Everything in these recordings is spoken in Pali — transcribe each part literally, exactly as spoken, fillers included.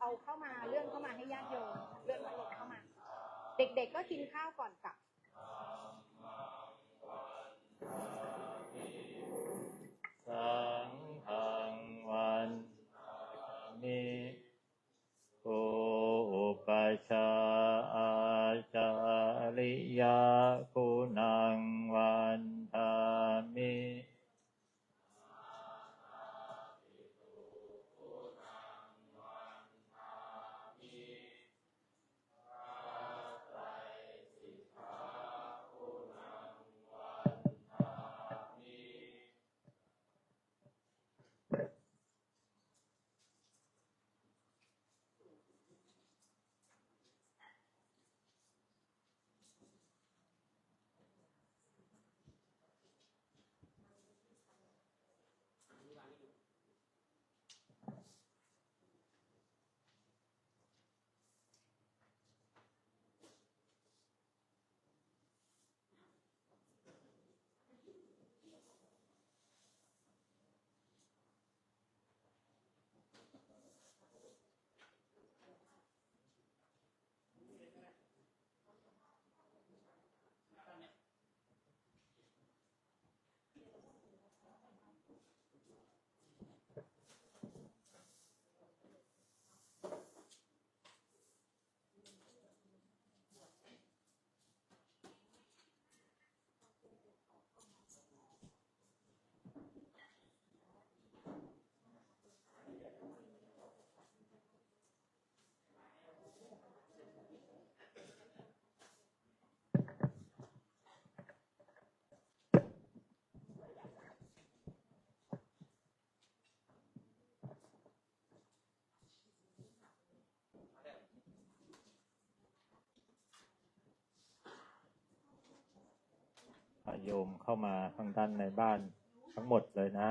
เอาเข้ามา เลื่อนเข้ามาให้ญาติโยม เลื่อนพัดลมเข้ามา เด็กๆก็กินข้าวก่อนกลับ Saṅghaṃ vandāmi pūpajjhāyā ācariyā, guṇaṃ vandāmiโยมเข้ามาทางด้านในบ้านทั้งหมดเลยนะ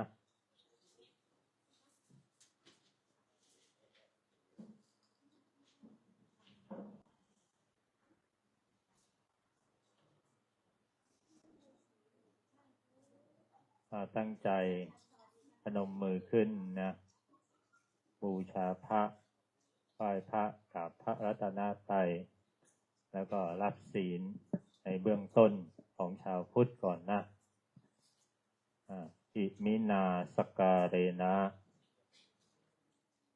อ่าตั้งใจพนมมือขึ้นนะ บูชาพระ ไหว้พระ กราบพระรัตนตรัย แล้วก็รับศีลในเบื้องต้นของชาวพุทธก่อนนะ อ่า Iminā sakkārena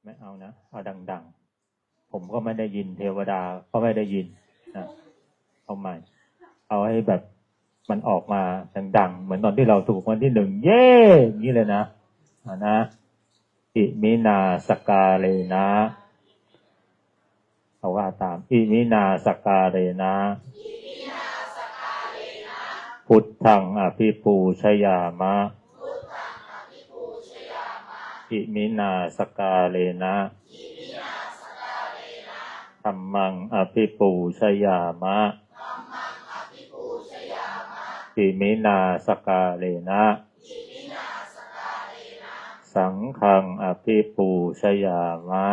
ไม่เอานะ เอาดังๆ ผมก็ไม่ได้ยิน เทวดาก็ไม่ได้ยินนะ เอาใหม่ เอาให้แบบมันออกมาดังๆ เหมือนตอนที่เราถูกรางวัลที่หนึ่ง เย้ อย่างนี้เลยนะ อ่านะ Iminā sakkārena เอาว่าตาม Iminā sakkārena buddhaṃ abhipūjayāma. Iminā sakkārena dhammaṃ abhipūjayāma. Iminā sakkārena saṅghaṃ abhipūjayāma.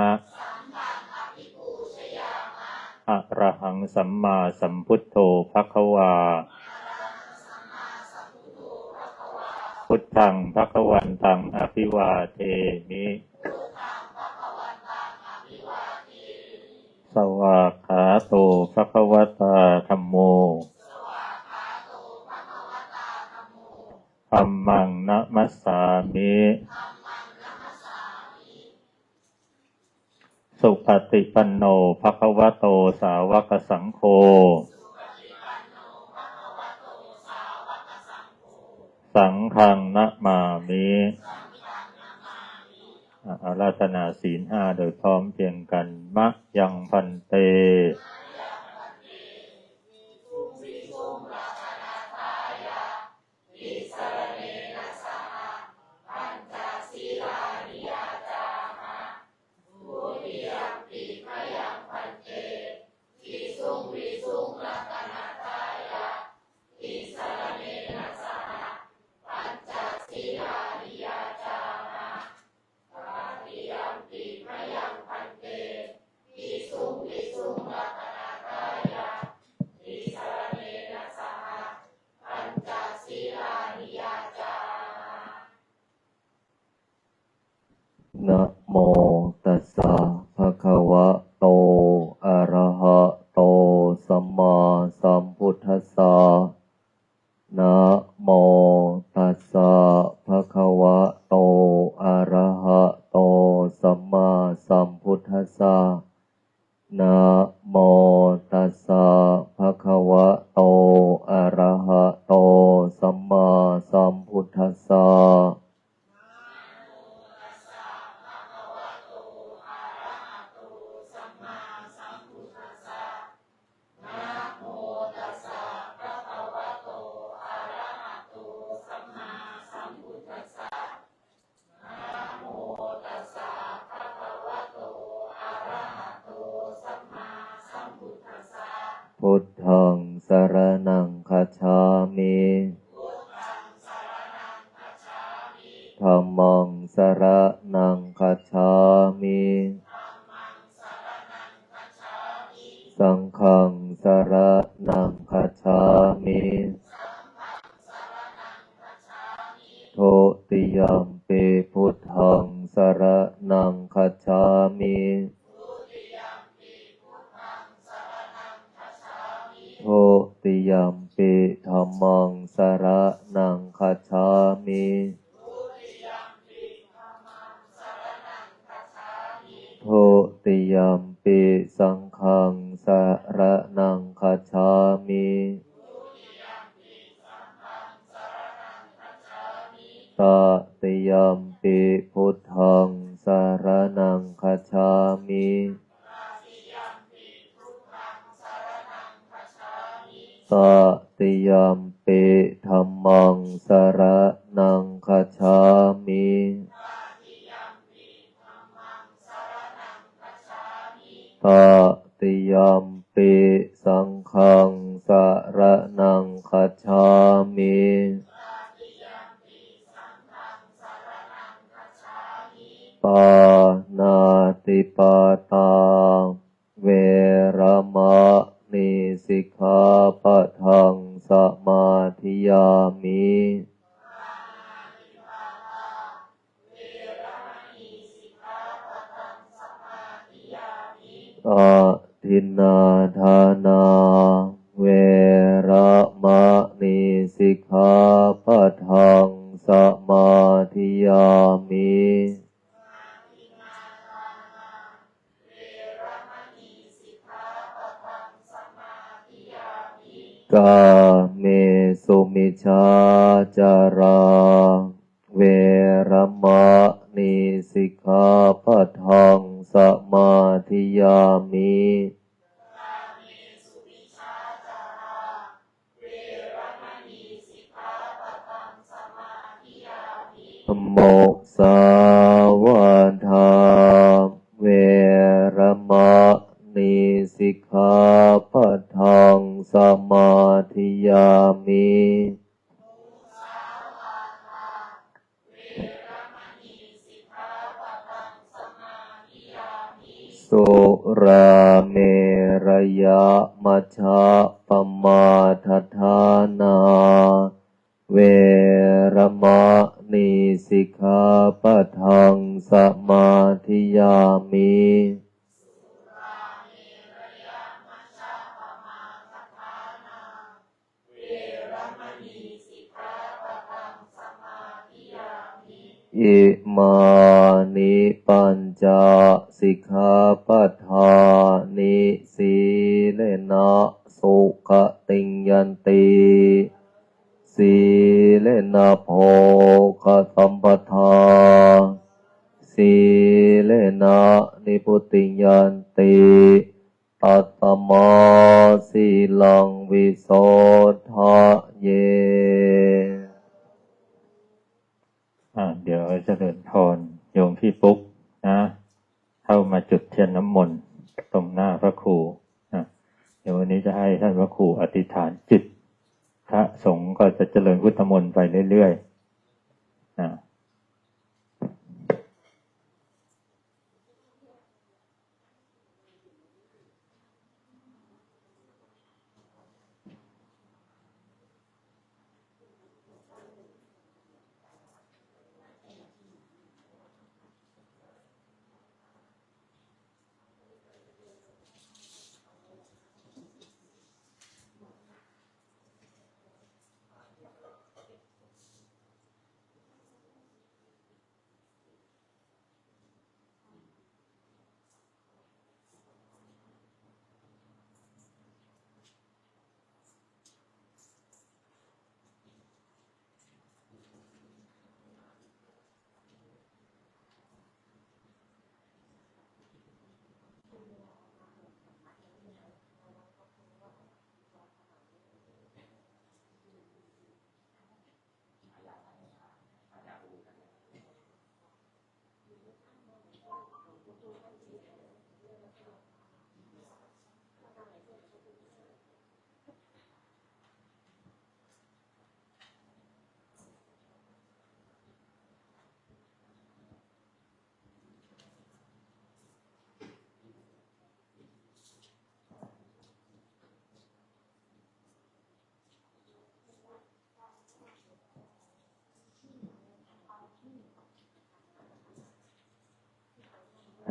Arahaṃ sammāsambuddho bhagavā. Buddhaṃ bhagavantaṃ abhivādemi. Svākkhāto bhagavatā dhammo. Dhammaṃ namassāmi. Supaṭipanno bhagavato sāvakasaṅgho. Saṅghaṃ namāmi. อ่ะ อาราธนาศีลห้าโดยพร้อมเพรียงกัน Mayaṃ bhante. Tisaraṇena saha pañca sīlāni yācāma. Dutiyampi mayaṃ bhante visuṃ visuṃ rakkhaṇatthāya tisaraṇena saha pañca sīlāni yācāma. Tatiyampi mayaṃ bhante visuṃ visuṃ rakkhaṇatthāya sambuddhassa. Namo tassa bhagavato arahato sammāsambuddhassa. Buddhaṃ saraṇaṃ gacchāmi. Dhammaṃ saraṇaṃ gacchāmi. Saṅghaṃ saraṇaṃ gacchāmi. Dutiyampi buddhaṃ saraṇaṃ gacchāmi. Dutiyampi dhammaṃ saraṇaṃ gacchāmi. Dutiyampi saṅghaṃ saraṇaṃ gacchāmi. Tatiyampi buddhaṃ saraṇaṃ gacchāmi. Tatiyampi dhammaṃ saraṇaṃ gacchāmi. Tatiyampi saṅghaṃ saraṇaṃ gacchāmi. Pāṇātipātā veramaṇī sikkhāpadaṃ samādiyāmi. Adinnādānā veramaṇī sikkhāpadaṃ samādiyāmi. Kāmesu micchācārā veramaṇī sikkhāpadaṃ samādiyāmi. Musāvādā veramaṇī sikkhāpadaṃ samādiyāmi. Surāmerayamajjapamādaṭṭhānā veramaṇī sikkhāpadaṃ samādiyāmi. Imāni pañca sikkhāpadāni. Sīlena sugatiṃ yanti, sīlena bhogasampadā, sīlena nibbutiṃ yanti, tasmā sīlaṃ visodhaye. อ่า เดี๋ยวเจริญพรโยมพี่ปุ๊กนะ เข้ามาจุดเทียนน้ำมนต์ตรงหน้าพระครูนะ เดี๋ยววันนี้จะให้ท่านพระครูอธิษฐานจิต พระสงฆ์ก็จะเจริญพุทธมนต์ไปเรื่อยๆนะ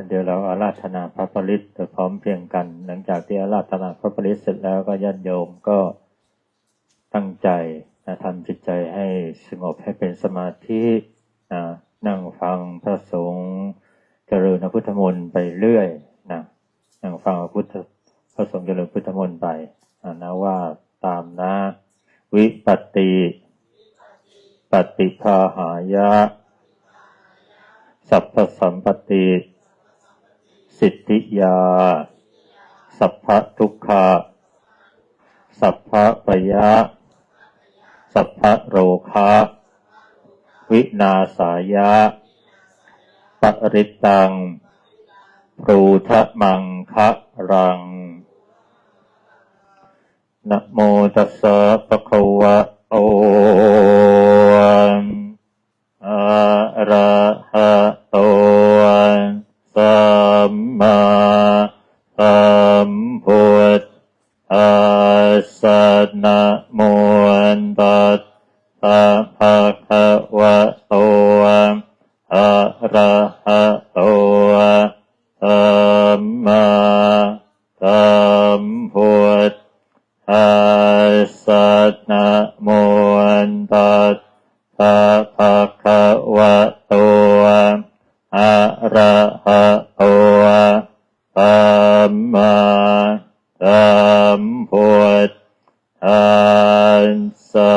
เดี๋ยวเราอาราธนาพระปริตรโดยพร้อมเพรียงกัน หลังจากที่อาราธนาพระปริตรเสร็จแล้วก็ญาติโยมก็ตั้งใจนะ ทำจิตใจให้สงบให้เป็นสมาธินะ นั่งฟังพระสงฆ์เจริญพระพุทธมนต์ไปเรื่อยนะ นั่งฟังพระพุทธ พระสงฆ์เจริญพุทธมนต์ไปนะ ว่าตามนะ Vipattipaṭibāhāya sabbasampattisiddhiyā sabbadukkha-sabbaroga-vināsāya parittaṃ brūtha maṅgalaṃ. Namo tassa bhagavato arahato sammāsambuddhassa. Namo tassa bhagavato arahato sammāsambuddhassa. Namo tassa bhagavato arahato sammāsambuddhassa.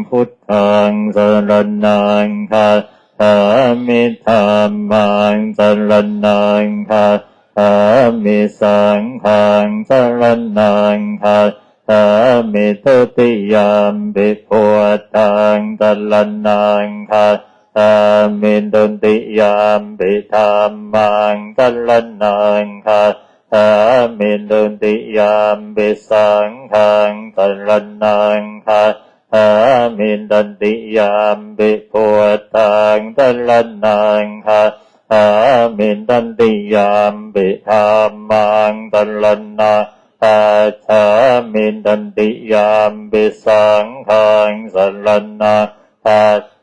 Buddhaṃ saraṇaṃ gacchāmi. Dhammaṃ saraṇaṃ gacchāmi. Saṅghaṃ saraṇaṃ gacchāmi. Dutiyampi buddhaṃ saraṇaṃ gacchāmi. Dutiyampi dhammaṃ saraṇaṃ gacchāmi. Dutiyampi saṅghaṃ saraṇaṃ gacchāmi. Tatiyampi buddhaṃ saraṇaṃ gacchāmi. Tatiyampi dhammaṃ saraṇaṃ gacchāmi. Tatiyampi saṅghaṃ saraṇaṃ gacchāmi.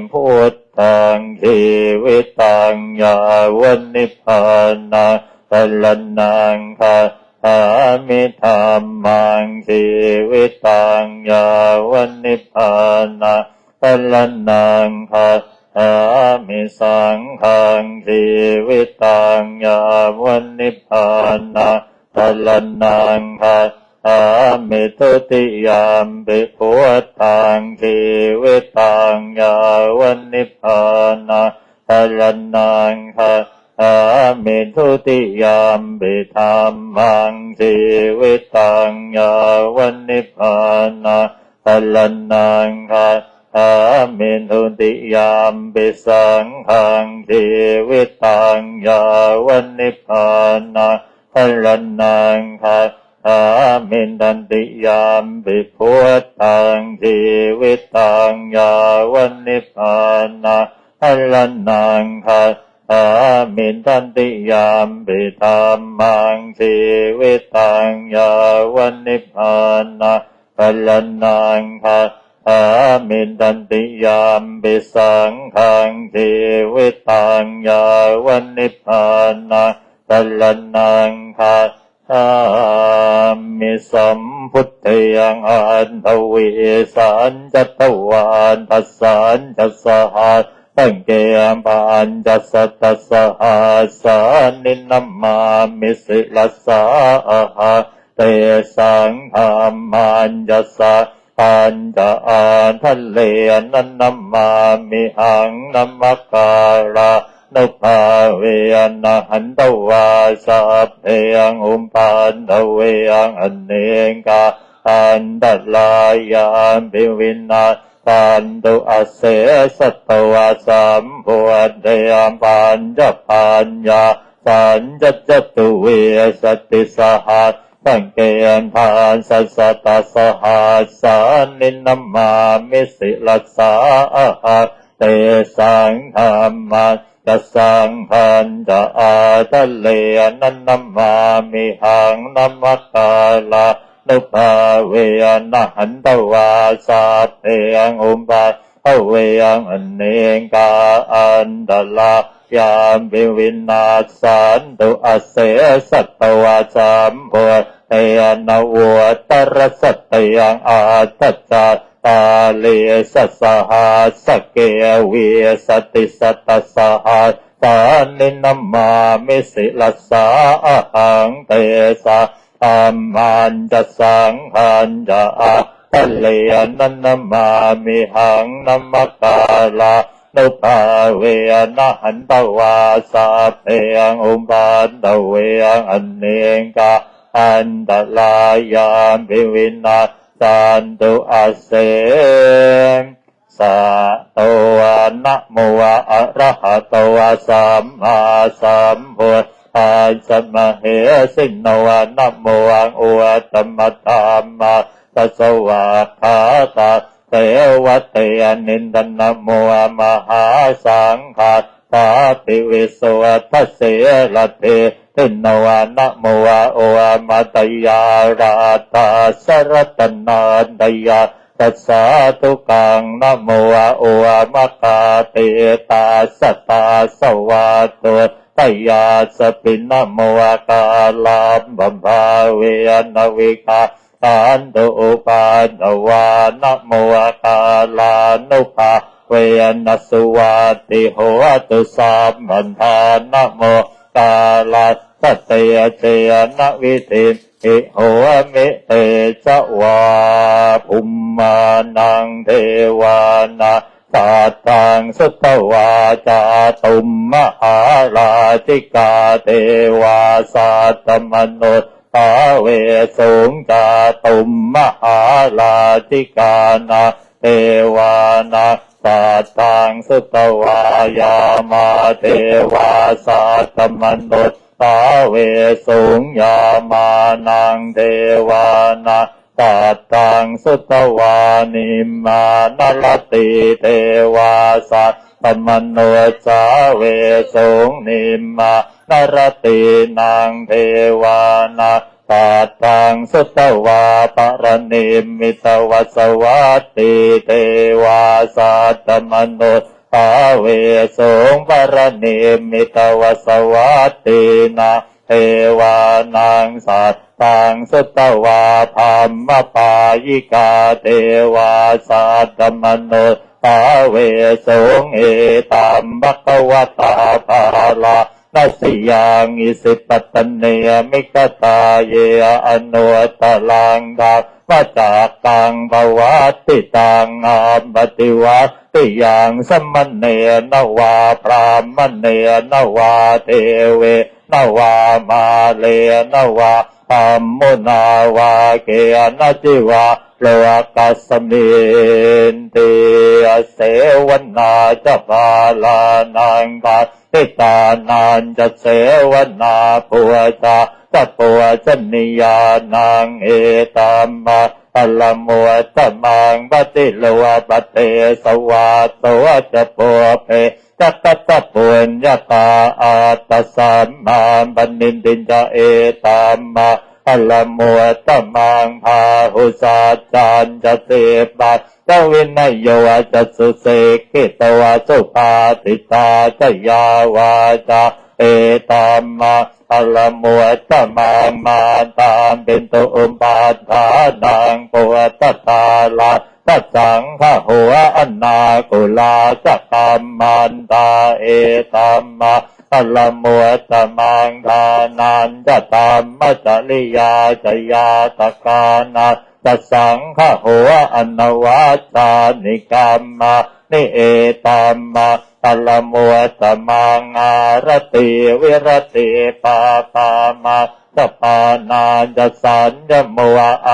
Buddhaṃ jīvitaṃ yāva nibbānaṃ saraṇaṃ gacchāmi. Dhammaṃ jīvitaṃ yāva nibbānaṃ saraṇaṃ gacchāmi. Saṅghaṃ jīvitaṃ yāva nibbānaṃ saraṇaṃ gacchāmi. Dutiyampi buddhaṃ jīvitaṃ yāva nibbānaṃ saraṇaṃ gacchāmi. Dutiyampi dhammaṃ jīvitaṃ yāva nibbānaṃ saraṇaṃ gacchāmi. Dutiyampi saṅghaṃ jīvitaṃ yāva nibbānaṃ saraṇaṃ gacchāmi. Tatiyampi buddhaṃ jīvitaṃ yāva nibbānaṃ saraṇaṃ gacchāmi. Tatiyampi dhammaṃ jīvitaṃ yāva nibbānaṃ saraṇaṃ gacchāmi. Tatiyampi saṅghaṃ jīvitaṃ yāva nibbānaṃ saraṇaṃ gacchāmi. Sambuddhe aṭṭhavīsañca dvādasañca sahassañca pañcasatasahassāni namāmi sirasā ahaṃ. Tesaṃ dhammañca saṅghañca ādarena namāmihaṃ. Namakārānubhāvena hantvā sabbe upaddave anekā antarāyāpi vinassantu asesato. Sambuddhe pañcapaññāsañca catuvīsatisahassake dasasatasahassāni namāmi sirasā ahaṃ. Tesaṃ dhammañca saṅghañca ādarena namāmihaṃ. Namakārānubhāvena hantvā sabbe upa taṃ anekā antarāyāpi vinassantu asesato. Sambuddhe navuttarasatayaṃ aṭṭhacattāḷīsasahassake vīsatisatasahassāni namāmi sirasā ahaṃ. Tesā dhammañca saṅghañca ādarena namāmihaṃ. Namakārānubhāvena hantvā sabbe upaddave anekā antarāyāpi vinassantu ase sato. Namo arahato sammāsambuddhassa mahesino. Namo uttamadhammassa svākkhātasseva tenidha. Namo mahāsaṅghassāpi visuddhasīladiṭṭhino. Namo omātyāraddhassa ratanattayassa sādhukaṃ. Namo omakātītassa tassa vatthuttayassapi. Namokārappabhāvena vigacchantu upaddavā. Namokārānubhāvena suvatthi hotu sabbadā. Namokārassa tejena vidhimhi homi tejavā. Bhummānaṃ devānaṃ saddaṃ sutvā cātummahārājikā devā saddamanussāvesuṃ. Cātummahārājikānaṃ devānaṃ saddaṃ sutvā yāmā devā saddamanussāvesuṃ. Yāmānaṃ devānaṃ saddaṃ sutvā nimmānaratī devā saddamanussāvesuṃ. Nimmānaratīnaṃ devānaṃ saddaṃ sutvā paranimmitavasavattī devā saddamanussāvesuṃ. Paranimmitavasavattīnaṃ devānaṃ saddaṃ sutvā brahmapāyikā devā saddamanussāvesuṃ. Etambhagavatā bārāṇasiyaṃ isipatane migadāye anuttaraṃ dhammacakkaṃ pavattitaṃ appaṭivattiyaṃ samaṇena vā brāhmaṇena vā devena vā mārena vā brahmunā vā kenaci vā lokasminti. Asevanā ca bālānaṃ paṇḍitānañca sevanā pūjā ca pūjanīyānaṃ etammaṅgalamuttamaṃ. Paṭirūpadesavāso ca pubbe ca katapuññatā attasammāpaṇidhi ca etammaṅgalamuttamaṃ. Bāhusaccañca sippañca vinayo ca susikkhito subhāsitā ca yā vācā etammaṅgalamuttamaṃ. Mātāpitu upaṭṭhānaṃ puttadārassa saṅgaho anākulā ca kammantā etammaṅgalamuttamaṃ. Dānañca dhammacariyā ca ñātakānañca saṅgaho anavajjāni kammāni etammaṅgalamuttamaṃ. Āratī viratī pāpā majjapānā ca saññamo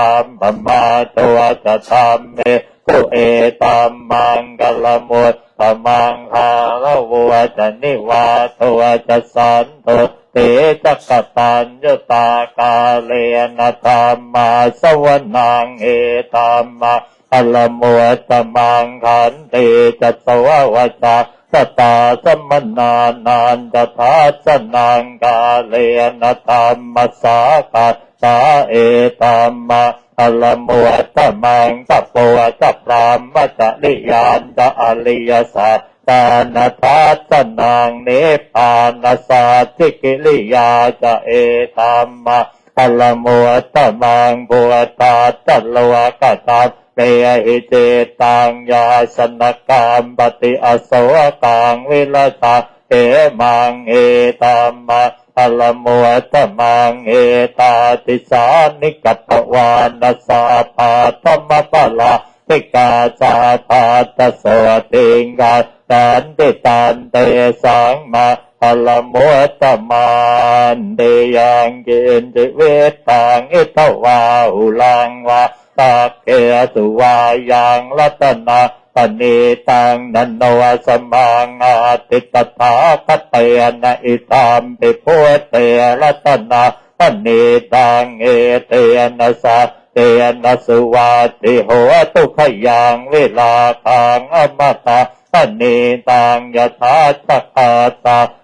appamādo ca dhammesu etammaṅgalamuttamaṃ. Gāravo ca nivāto ca santuṭṭhī ca kataññutā kālena dhammassavanaṃ etammaṅgalamuttamaṃ. Khantī ca sovacassatā samaṇānañca dassanaṃ kālena dhammasākacchā sā etammaṅgalamuttamaṃ. Tapo ca brahmacariyañca ariyasaccāna dassanaṃ nibbānasacchikiriyā ca etammaṅgalamuttamaṃ. Phuṭṭhassa lokadhammehi cittaṃ yassa na kampati asokaṃ virajaṃ khemaṃ etammaṅgalamuttamaṃ. Etādisāni katvāna sabbatthamaparājitā sabbattha sotthiṃ gacchanti tantesaṃ maṅgalamuttamanti. Yaṅkiñci vittaṃ idha vā huraṃ vā saggesu vā yaṃ ratanaṃ paṇītaṃ na no samaṃ atthi tathāgatena idampi buddhe ratanaṃ paṇītaṃ etena saccena suvatthi hotu. Khayaṃ virāgaṃ amataṃ paṇītaṃ yadajjhagā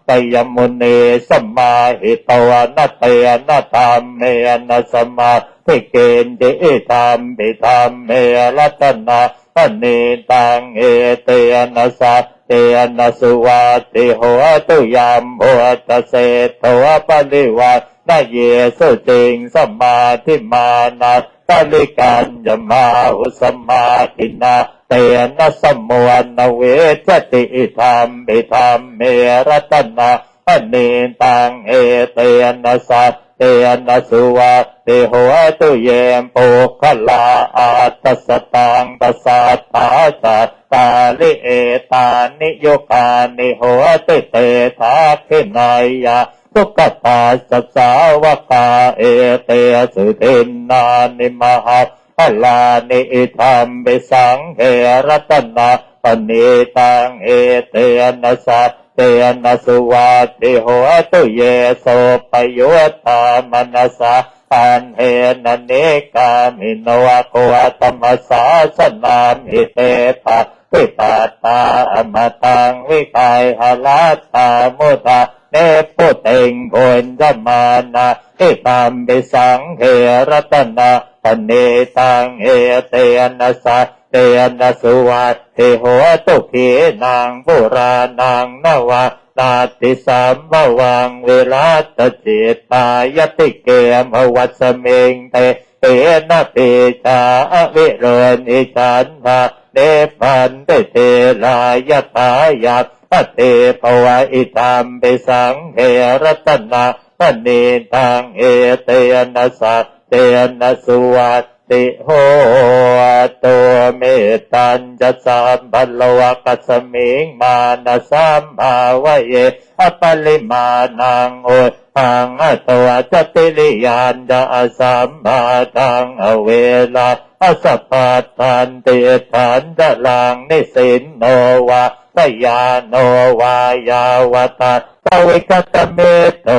sakyamunī samāhito na tena dhammena samatthi kiñci idampi dhamme ratanaṃ paṇītaṃ etena saccena suvatthi hotu. Yambuddhaseṭṭho parivaṇṇayī suciṃ samādhimānā parittañca māhu samādhinā tena samo na vijjati idampi dhamme ratanaṃ paṇītaṃ etena saccena suvatthi hotu. Ye puggalā aṭṭha sataṃ pasatthā cattāri etāni yugāni honti te dakkhiṇeyyā sugatassa sāvakā etesu dinnāni mahapphalāni idampi saṅghe ratanaṃ paṇītaṃ etena saccena suvatthi hotu. Ye suppayuttā manasā daḷhena nikkāmino gotamasāsanamhi te pattipattā amataṃ vigayha laddhā mudhā nibbutiṃ bhuñjamānā idampi saṅghe ratanaṃ paṇītaṃ etena saccena suvatthi hotu. Khīṇaṃ purāṇaṃ navaṃ natthi sambhavaṃ virattacittāyatike bhavasmiṃ te khīṇabījā aviruḷhichandā nibbanti dhīrā yathāyampadīpo idampi saṅghe ratanaṃ paṇītaṃ etena saccena suvatthi hotu. Mettañca sabbalokasmiṃ mānasambhāvaye aparimāṇaṃ uddhaṃ adho ca tiriyañca asambādhaṃ averaṃ asapattaṃ. Tiṭṭhañcaraṃ nisinno vā sayāno vā yāvatassa vigatamiddho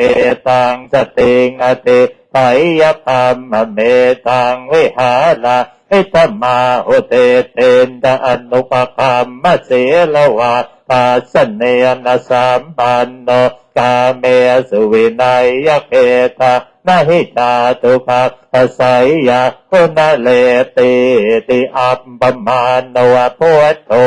etaṃ satiṃ adhiṭṭheyya brahmametaṃ vihāraṃ idhamāhu. Diṭṭhiñca anupagamma sīlavā dassanena sampanno kāmesu vineyya gedhaṃ na hi jātu gabbhaseyyaṃ punaretīti. Appamāṇo buddho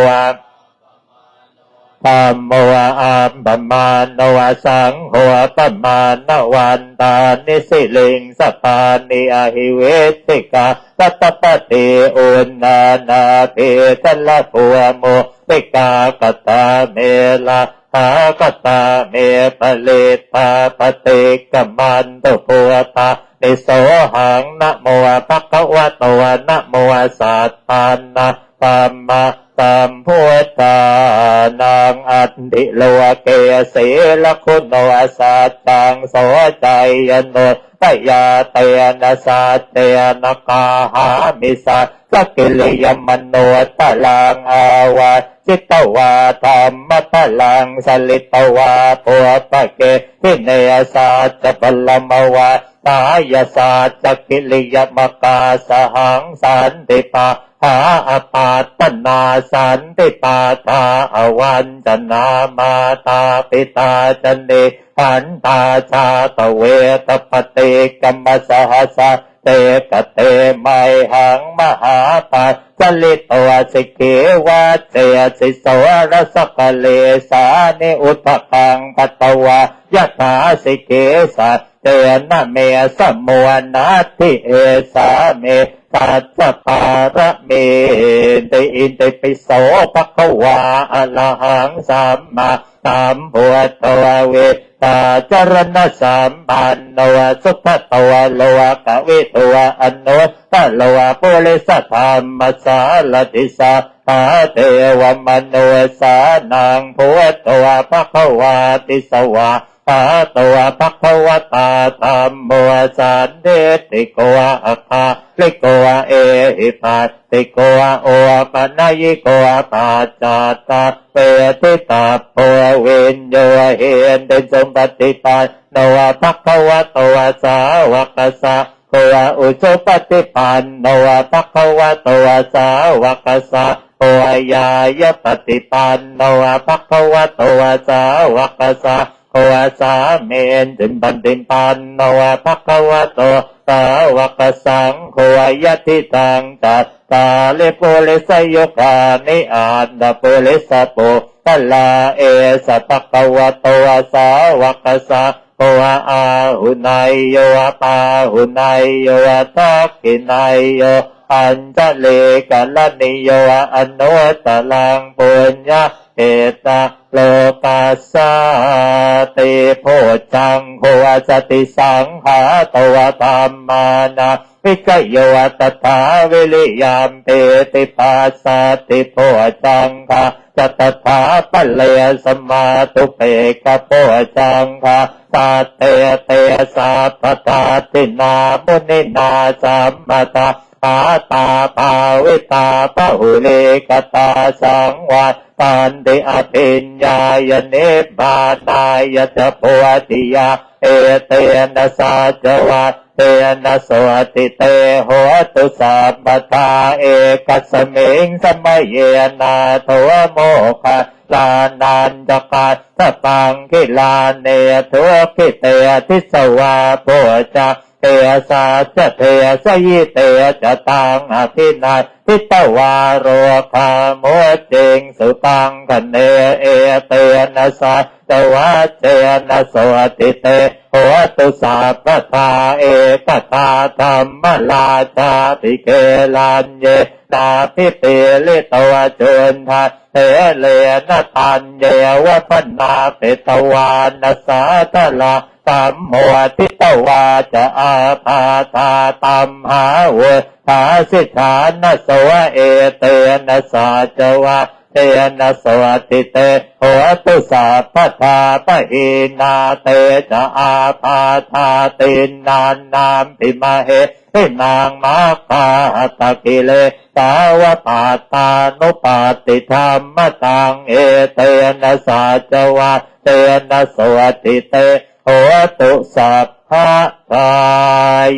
dhammo appamāṇo saṅgho pamāṇavantāni siriṃsapāni ahi vicchikā ratapati uṇṇānābhī sarabū mūsikā. Katā me rājā katā me parittā paṭikkamantu bhūtāni sohaṃ namo bhagavato namo sattannaṃ sammāsambuddhānaṃ. Atthi loke sīlaguṇo saccaṃ soceyyanuddayā tena saccena kāhāmi saccakiriyamanuttaraṃ. Āvajjitvā dhammabalaṃ saritvā pubbake jine saccabalamavaḍḍhāya saccakiriyamakāsahaṃ santi pa Ā apattanā santi pādā avañcanā, mātā pitā ca nihantā, jātaveda paṭikkama. Saha satte kate mayhaṃ mahāpajjalito, sikhī vajjesi sorasa karīsāni, udakaṃ patvā yathā sikhī, sattena me samo natthi, esā me satta pāramīti. Itipi so bhagavā arahaṃ sammāsambuddho, vijjācaraṇasampanno sugato lokavidū, anuttaro purisadammasārathi satthā devamanussānaṃ buddho bhagavāti. Svākkhāto bhagavatā dhammo sandiṭṭhiko akāliko ehipassiko opanayiko paccattaṃ veditabbo viññūhīti. Supaṭipanno bhagavato sāvakasaṅgho, ujupaṭipanno bhagavato sāvakasaṅgho, ñāyapaṭipanno bhagavato sāvakasaṅgho, sāmīcipaṭipanno bhagavato sāvakasaṅgho, yadidaṃ cattāri purisayugāni aṭṭha purisapuggalā, esa bhagavato sāvakasaṅgho, āhuneyyo pāhuneyyo dakkhiṇeyyo añjalikaraṇīyo, anuttaraṃ puññakkhettaṃ lokassāti. Bojjhaṅgo satisaṅkhāto dhammānaṃ vicayo tathā, viriyampīti passaddhi bojjhaṅgā ca tathāpare, samādhupekkhabojjhaṅgā sattete sabbadassinā muninā sammadakkhātā bhāvitā bahulīkatā, saṃvattanti abhiññāya nibbānāya ca bodhiyā, etena saccavajjena sotthi te hotu sabbadā. Ekasmiṃ samaye nātho moggallānañca kassapaṃ gilāne dukkhite disvā bojjhaṅge satta desayi, te ca taṃ abhinanditvā rogā mucciṃsu taṅkhaṇe. Etena saccavajjena sotthi te hotu sabbadā. Ekadā dhammarājāpi gelaññenābhipīḷito, cundattherena taññeva bhaṇāpetvāna sādaraṃ, sammoditvā ca ābādhā tamhā vuṭṭhāsi ṭhānaso. Etena saccavajjena sotthi te hotu sabbadā. Pahīnā te ca ābādhā tiṇṇannampi mahesinaṃ, maggāhatakilesāva pattānuppattidhammataṃ. Etena saccavajjena sotthi te hotu sabbadā.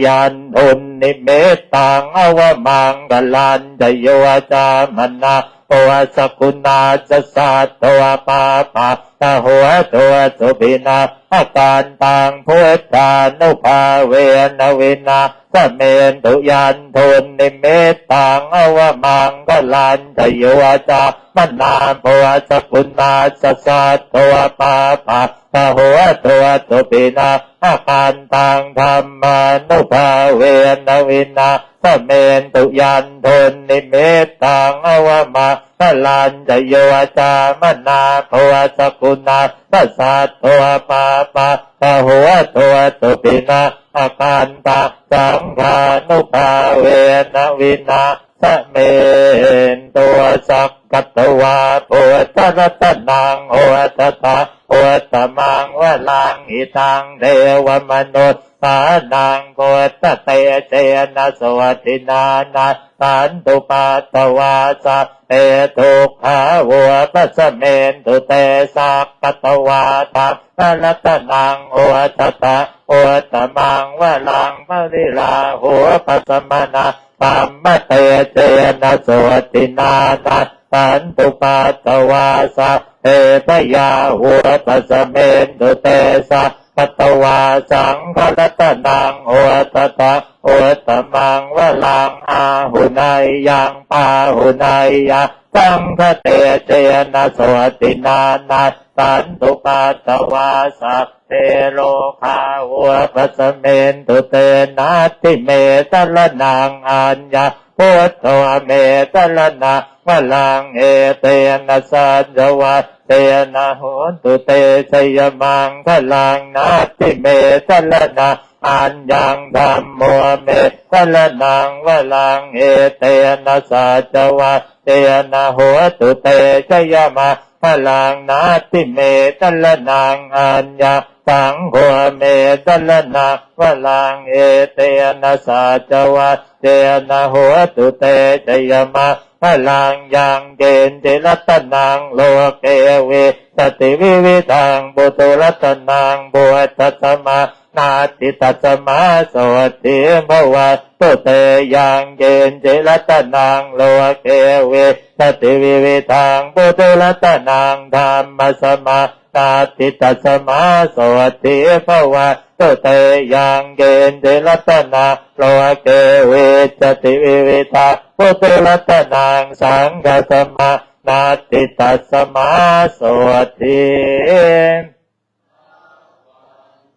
Yandunnimittaṃ avamaṅgalañca yo cāmanāpo sakuṇassa saddo, pāpaggaho dussupinaṃ akantaṃ buddhānubhāvena vināsamentu. Yandunnimittaṃ avamaṅgalañca yo cāmanāpo sakuṇassa saddo, pāpaggaho dussupinaṃ akantaṃ dhammānubhāvena vināsamentu. Yandunnimittaṃ avamaṅgalañca yo cāmanāpo sakuṇassa saddo, pāpaggaho dussupinaṃ akantaṃ saṅghānubhāvena vināsamentu. Sakkatvā buddharatanaṃ osathaṃ uttamaṃ varaṃ, hitaṃ devamanussānaṃ buddhatejena sotthinā, nassantupaddavā sabbe dukkhā vūpasamentu te. Sakkatvā dhammaratanaṃ osathaṃ uttamaṃ varaṃ, pariḷāhūpasamanaṃ dhammatejena sotthinā nassantupaddavā sabbe bhayā vūpasamentu te. Sakkatvā saṅgharatanaṃ osathaṃ uttamaṃ varaṃ āhuneyyaṃ pāhuneyyaṃ saṅghatejena sotthinā nassantupaddavā sabbe rogā vūpasamentu te. Natthi me saraṇaṃ aññaṃ, buddho me saraṇaṃ varaṃ, etena saccavajjena hotu te jayamaṅgalaṃ. Natthi me saraṇaṃ aññaṃ, dhammo me saraṇaṃ varaṃ, etena saccavajjena hotu te jayamaṅgalaṃ. Natthi me saraṇaṃ aññaṃ, saṅgho me saraṇaṃ varaṃ, etena saccavajjena hotu te jayamaṅgalaṃ. Yaṅkiñci ratanaṃ loke vijjati vividhaṃ puthu, ratanaṃ buddhasamaṃ natthi, tasmā sotthī bhavantu te. Yaṅkiñci ratanaṃ loke vijjati vividhaṃ puthu, ratanaṃ dhammasamaṃ natthi, tasmā sotthī bhavantu te. Yaṅkiñci ratanaṃ loke vijjati vividhaṃ puthu, ratanaṃ saṅghasamaṃ natthi, tasmā sotthī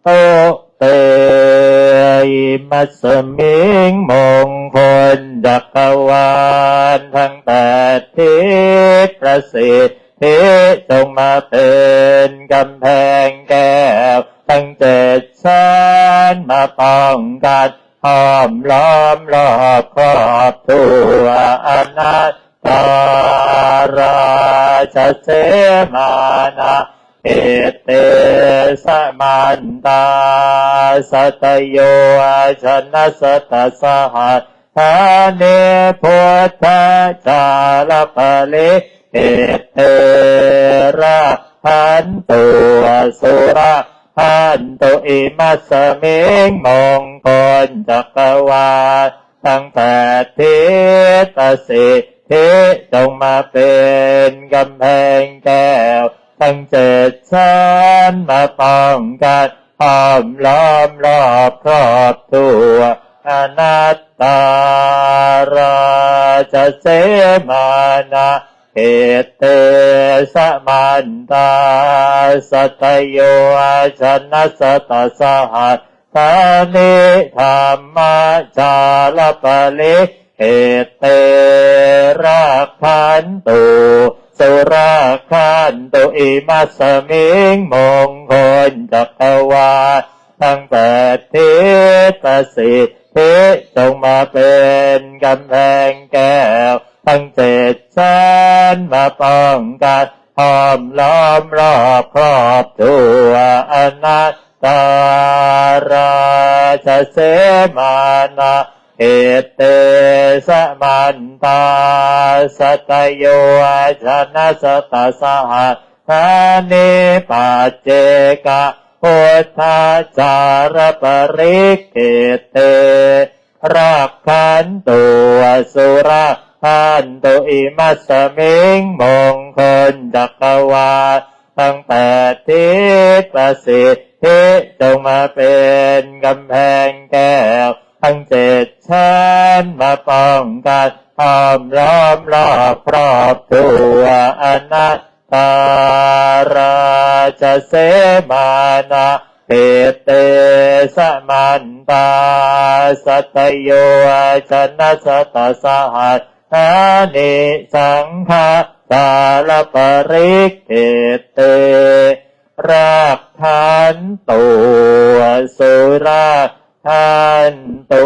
bhavantu te. Imasmiṃ มงคลจักรวาล ทั้งแปดทิศประสิทธิ จงมาเป็นกำแพงแก้ว ทั้งเจ็ดชั้นมาป้องกัน ห้อมล้อมรอบครอบทั่ว Anattā rājasemaṇā, ete samantā satayojanasatasahassāni buddhajālaparittete rakkhantu surakkhantu. Imasmiṃ มงคลจักรวาล ทั้งแปดทิศประสิทธิ จงมาเป็นกำแพงแก้ว ทั้งเจ็ดชั้นมาป้องกัน ห้อมล้อมรอบครอบทั่ว Anattā rājasemaṇā, ete samantā satayojanasatasahassāni dhammajālaparittete rakkhantu surakkhantu. Imasmiṃ มงคลจักรวาล ทั้งแปดทิศประสิทธิ จงมาเป็นกำแพงแก้ว ทั้งเจ็ดชั้นมาป้องกัน ห้อมล้อมรอบครอบทั่ว Anattā rājasemaṇā, ete samantā satayojanasatasahassāni paccekabuddhajālaparittete rakkhantu surakkhantu. Imasmiṃ มงคลจักรวาล ทั้งแปดทิศประสิทธิ จงมาเป็นกำแพงแก้ว ทั้งเจ็ดชั้นมาป้องกัน ห้อมล้อมรอบครอบทั่ว Anattā rājasemaṇā, ete samantā satayojanasatasahassāni saṅghajālaparittete rakkhantu surakkhantu.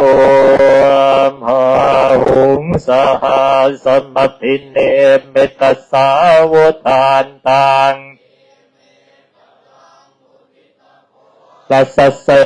Bāhuṃ sahassamabhinimmitasāvudhantaṃ, dasase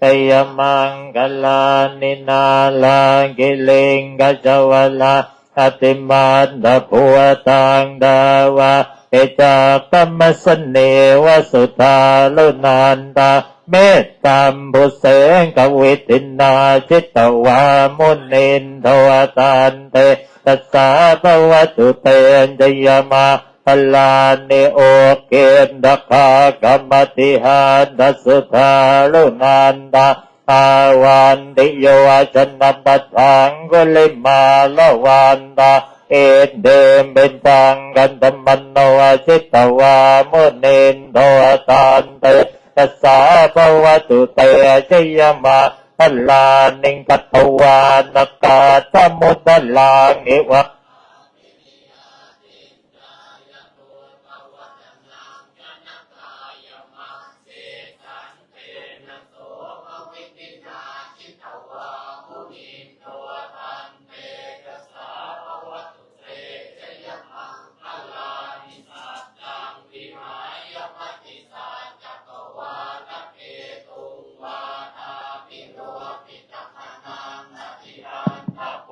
jayamaṅgalāni. Nāḷāgiriṃ gajavaraṃ atimattabhūtaṃ dāvaggicakkamasanīva sudāruṇantaṃ mettambusekavidhinā jitavā munindo tantejasā bhavatu te jayamaṅgalāni. Ukkhittakhaggamatihatthasudāruṇantaṃ dhāvantiyojanapathaṅgulimālavantaṃ iddhībhisaṅkhatamano jitavā munindo tantejasā bhavatu te jayamaṅgalāni. Katvāna kaṭṭhamudaraṃ iva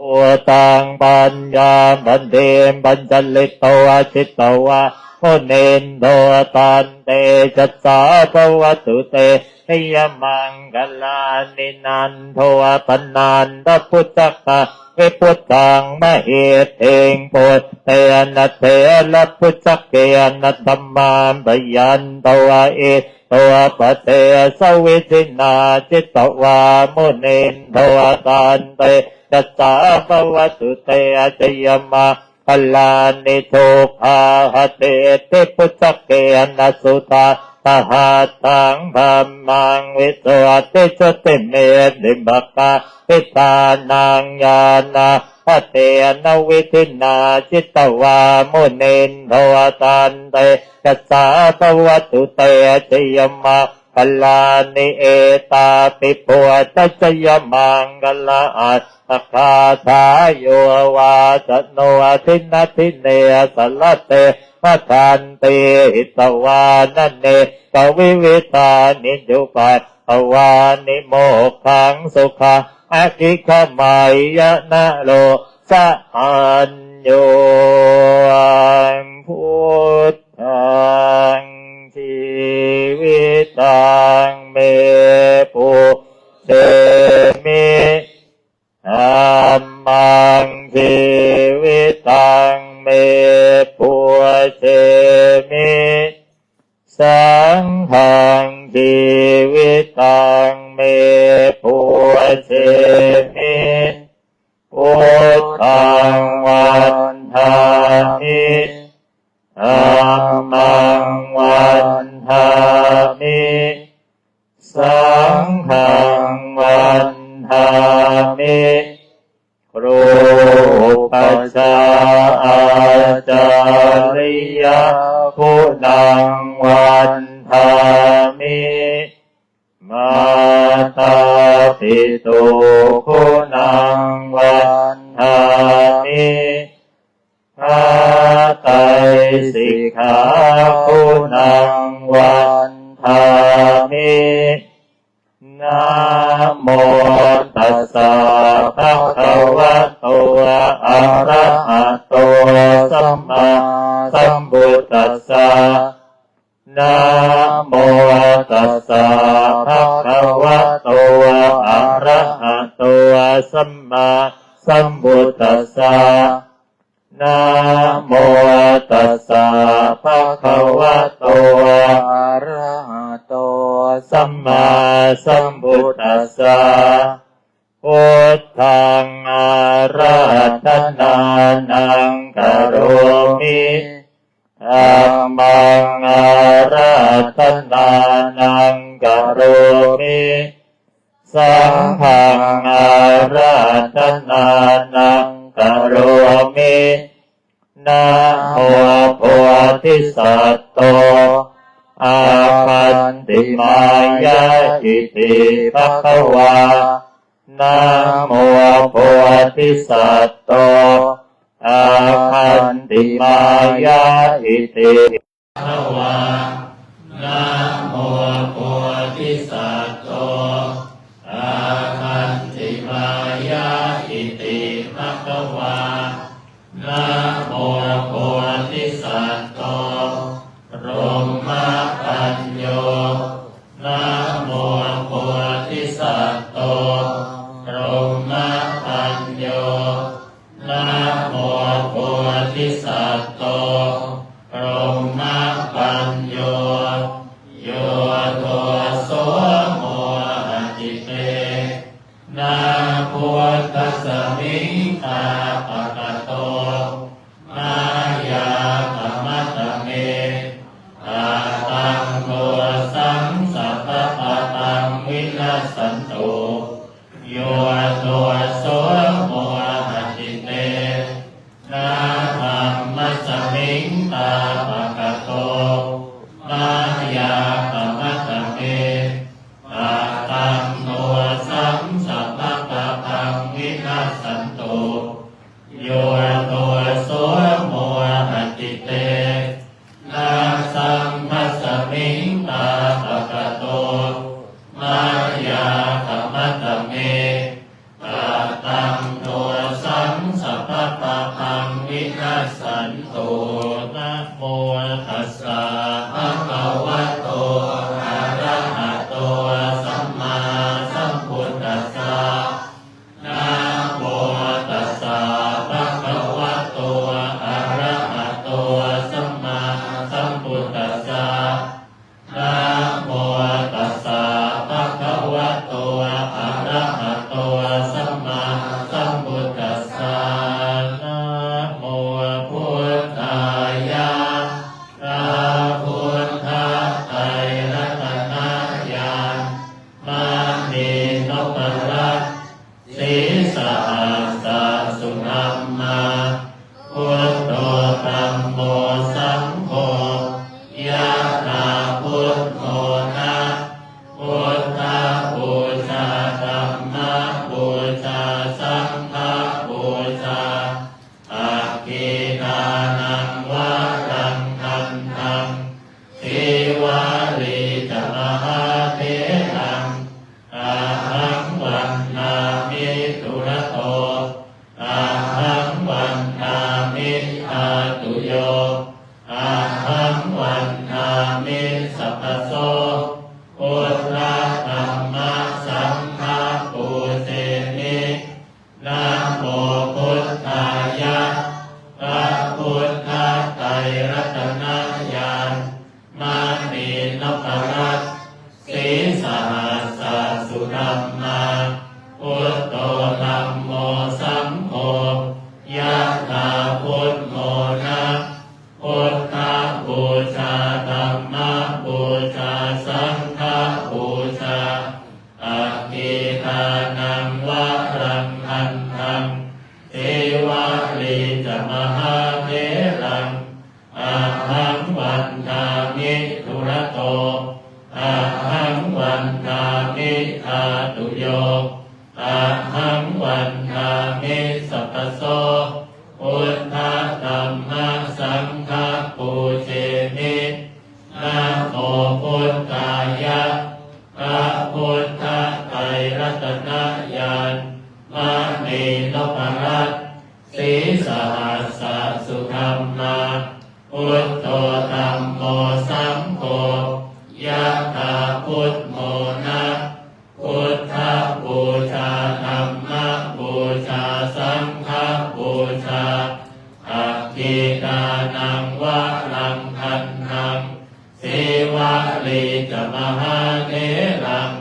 bhūtaṃ paññāpadīpajalito jitavā munindo tantejasā bhavatu te jayamaṅgalāni. Nandopanandabhujagaṃ vibudhaṃ mahiddhiṃ puttena therabhujagena damāpayanto iddhūpadesavidhinā jitavā munindo tantejasā bhavatu te jayamaṅgalāni. Duggāhadiṭṭhibhujagena sudaṭṭhahatthaṃ brahmaṃ visuddhijutimiddhibakābhidhānaṃ ñāṇāgadena vidhinā jitavā munindo tantejasā bhavatu te jayamaṅgalāni. Etāpi buddhajayamaṅgalaaṭṭhagāthā yo vācano dinadine sarate matandī hitvānanekavividhāni cupaddavāni mokkhaṃ sukhaṃ adhigameyya naro sapañño. Buddhaṃ jīvitaṃ me pūjemi. Dhammaṃ jīvitaṃ me pūjemi. Saṅghaṃ jīvitaṃ me pūjemi. Buddhaṃ vandāmi. Dhammaṃ vandāmi. Saṅghaṃ vandāmi. Gurūpajjhāyācariyaguṇaṃ vandāmi. Mātāpituguṇaṃ vandāmi. Ātaisikhāguṇaṃ vandāmi. Namo tassa bhagavato arahato sammāsambuddhassa. Namo tassa bhagavato arahato sammāsambuddhassa. Namo tassa bhagavato arahato sammāsambuddhassa. Buddhaṃ ārādhanānaṃ karomi. Dhammaṃ ārādhanānaṃ karomi. Saṅghaṃ ārādhanānaṃ karomi. Namo bodhisatto āgantimāya iti bhagavā. Namo bodhisatto āgantimāya iti bhagavā. Namo bodhisatto Mapañño, yo doso mohati te, na buddhasmiṃ pāpakato mayā khamatha me, kataṃ dosaṃ sabbapapaṃ vinassantu, yo doso mohati te, na dhammasmiṃ pāpakato mayā khamatha me, kataṃ dosaṃ sabbapapaṃ vinassantu, yo doso mohati te, na saṅghasmiṃ pāpakato mayā khamatha me, kataṃ dosaṃ sabbapapaṃ vinassantu. Namo tassa bhagavato arahato sammāsambuddhassa. Namo tassa bhagavato arahato sammāsambuddhassa. Namo tassa bhagavato arahato sammāsambuddhassa. Namo buddhāya. Pระพุทธไตรรัตนญาณ มณีนพรัตน์ Sīsahassa sudhammā, buddho dhammo saṅgho, yathā buddho na, buddhapūjā dhammapūjā saṅghapūjā, aggīdānaṃ varaṃ gandhaṃ, sīvalī ca mahātheraṃ, ahaṃ vandāmi dūrato, ahaṃ vandāmi dhātuyo, ahaṃ vandāmi sabbaso, buddha dhamma saṅgha pūjemi. Namo buddhāya. พระพุทธไตรรัตนญาณ มณีนพรัตน์ Sīsahassa sudhammā, buddho dhammo saṅgho, yathā buddho na, buddhapūjā dhammapūjā saṅghapūjā, aggīdānaṃ varaṃ gandhaṃ, sīvalī ca mahātheraṃ, ahaṃ vandāmi dūrato, ahaṃ vandāmi dhātuyo, ahaṃ vandāmi sabbaso, buddha dhamma saṅgha pūjemi. Namo buddhāya. พระพุทธไตรรัตนญาณ มณีนพรัตน์ Sīsahassa sudhammā, buddho dhammo saṅgho, yathā buddho na, buddhapūjā dhammapūjā saṅghapūjā, aggīdānaṃ varaṃ gandhaṃ, sīvalī ca mahātheraṃ,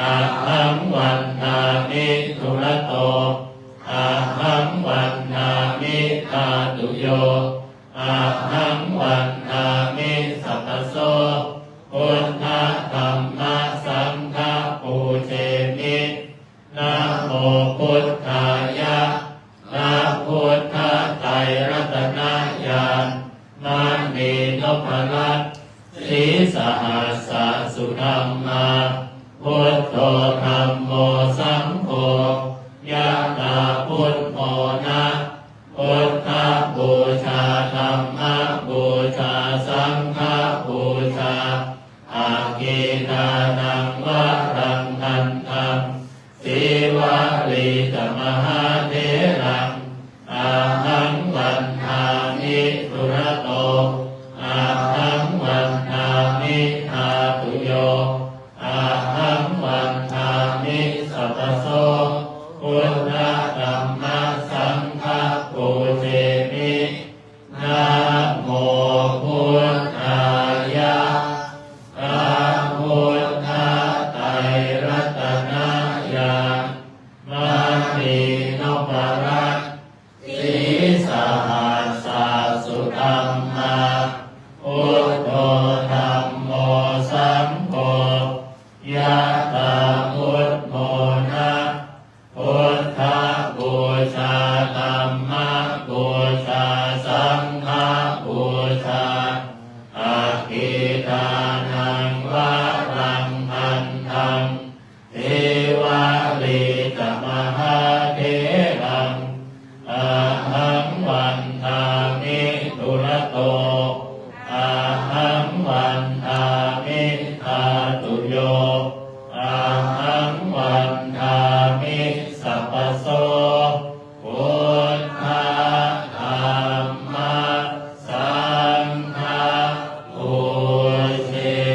ahaṃ vandāmi dūrato, ahaṃ vandāmi dhātuyo, ahaṃ vandāmi sabbaso, buddha dhamma saṅgha pūjemi. Namo buddhāya. พระพุทธไตรรัตนญาณ มณีนพรัตน์ Sīsahassa sudhammā, buddho dhammo saṅgho, yathā buddho na, buddhapūjā dhammapūjā saṅghapūjā, aggīdānaṃ varaṃ gandhaṃ, sīvalī ca mahātheraṃ, ahaṃ vandāmi dūrato, ahaṃ vandāmi dhātuyo, ahaṃ vandāmi sabbaso, buddha dhamma saṅgha pūjemi. Namo buddhāya. Jaya พระพุทธไตรรัตนญาณ มณีนพรัตน์ ศรีสหัสสสุธรรมา Buddho dhammo saṅgho ยะถา พุทโธ นะ Buddhapūjā dhammapūjā saṅghapūjā aggidānaṃ varaṃ gandhaṃ Sīvalī ca mahātheraṃ ahaṃ vandāmi dūrato ahaṃ vandāmi dhātuyo ahaṃ vandāmi sabbaso Buddha dhamma saṅgha pūjemi.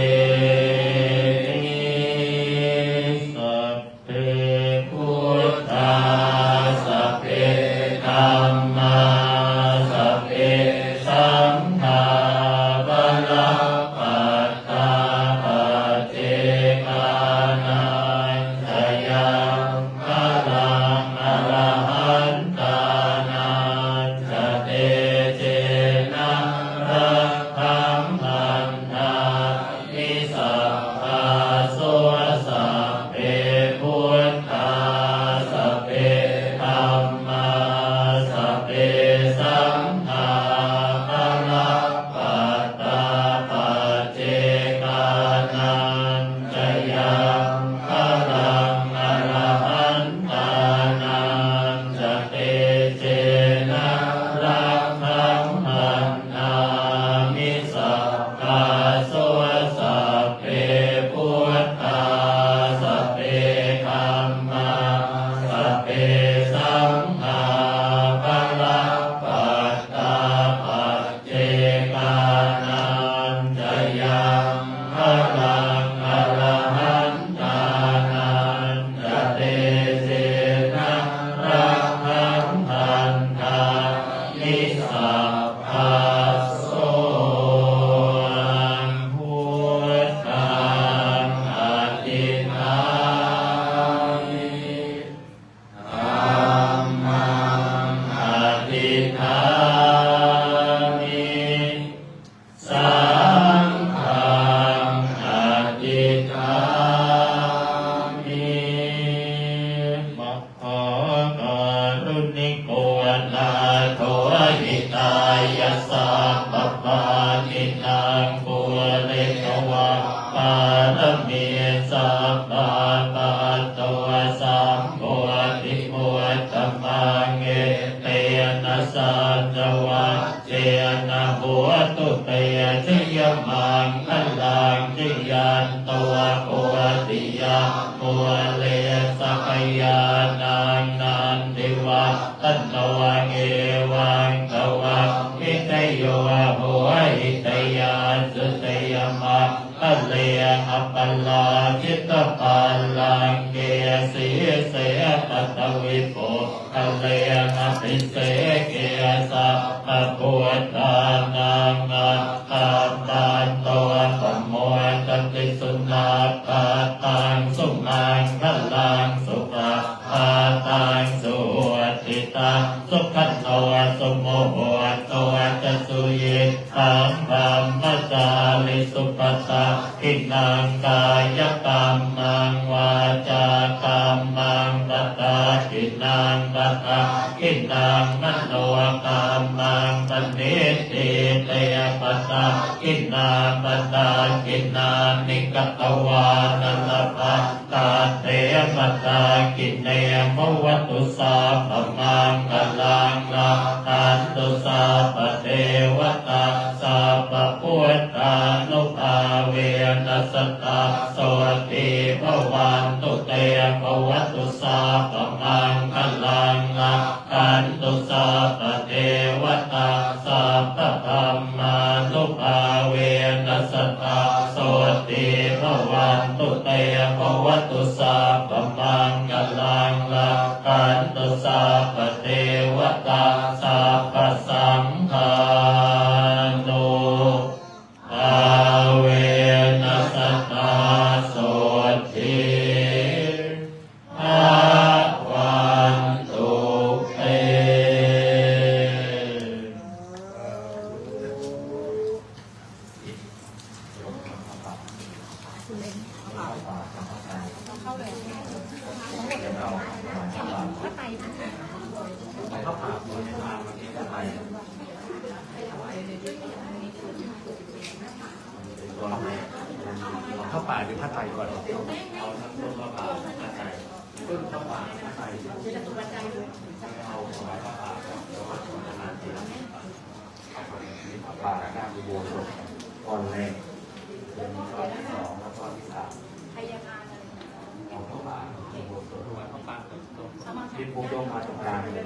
Sabbe buddhā sabbe dhammā sabbe saṅghā balappattā paccekānañca yaṃ balaṃ arahantānañca tejena rakkhaṃ bandhāmi sabbaso. Sabbe buddhā sabbe dhammā sabbe saṅghā balappattā paccekānañca yaṃ balaṃ arahantānañca tejena rakkhaṃ bandhāmi sabbaso. Sabbe buddhā sabbe dhammā sabbe saṅghā balappattā paccekānañca yaṃ balaṃ arahantānañca tejena rakkhaṃ bandhāmi sabbaso. Buddhaṃ adhiṭṭhāmi. Dhammaṃ adhiṭṭhāmi. Saṅghaṃ adhiṭṭhāmi. Mahākāruṇiko nātho hitāya sabbapāṇinaṃ pūretvā pāramī sabbā patto sambodhimuttamaṃ etena saccavajjena hotu te jayamaṅgalaṃ. Jayanto bodhiyā mūle sakyānaṃ nandivaḍ ḍhano evaṃ tvaṃ vijayo hohi jayassu jayamaṅgale aparājitapallaṅke sīse paṭhavipokkhare abhiseke sabbabuddhānaṃ aggappatto pamodati. Sunakkhattaṃ sumaṅgalaṃ supabhātaṃ suhuṭṭhitaṃ sukhaṇo sumuhutto ca suyiṭṭhaṃ brahmacārisu padakkhiṇaṃ kāyakammaṃ vācākammaṃ padakkhiṇaṃ padakkhiṇaṃ manokammaṃ paṇidhī te padakkhiṇā padakkhiṇāni katvāna labhan tatthe padakkhiṇe. Bhavatu sabbamaṅgalaṃ rakkhantu sabbadevatā sabbabuddhānubhāvena sadā sotthī bhavantu te. Bhavatu sabbamaṅgalaṃ rakkhantu sabbadevatā sabbadhammānubhāvena sadā sotthī bhavantu te. Bhavatu sabbamaṅgalaṃ rakkhantu sabbadevatā sabbasaṅghānu เข้าเลย ผ้าไตร ผ้าป่าหรือผ้าไตรก่อน เอาทั้งต้นผ้าป่าผ้าไตร ต้นผ้าป่าผ้าไตร เอาผ้าป่าผ้าไตร ผ้าป่าหน้าอุโบสถก้อนแรก เป็นก้อนที่สองและก้อนที่สาม เอาผ้าป่าอุโบสถ ผ้าป่า ที่พวกโยมมาตรงกลางเลย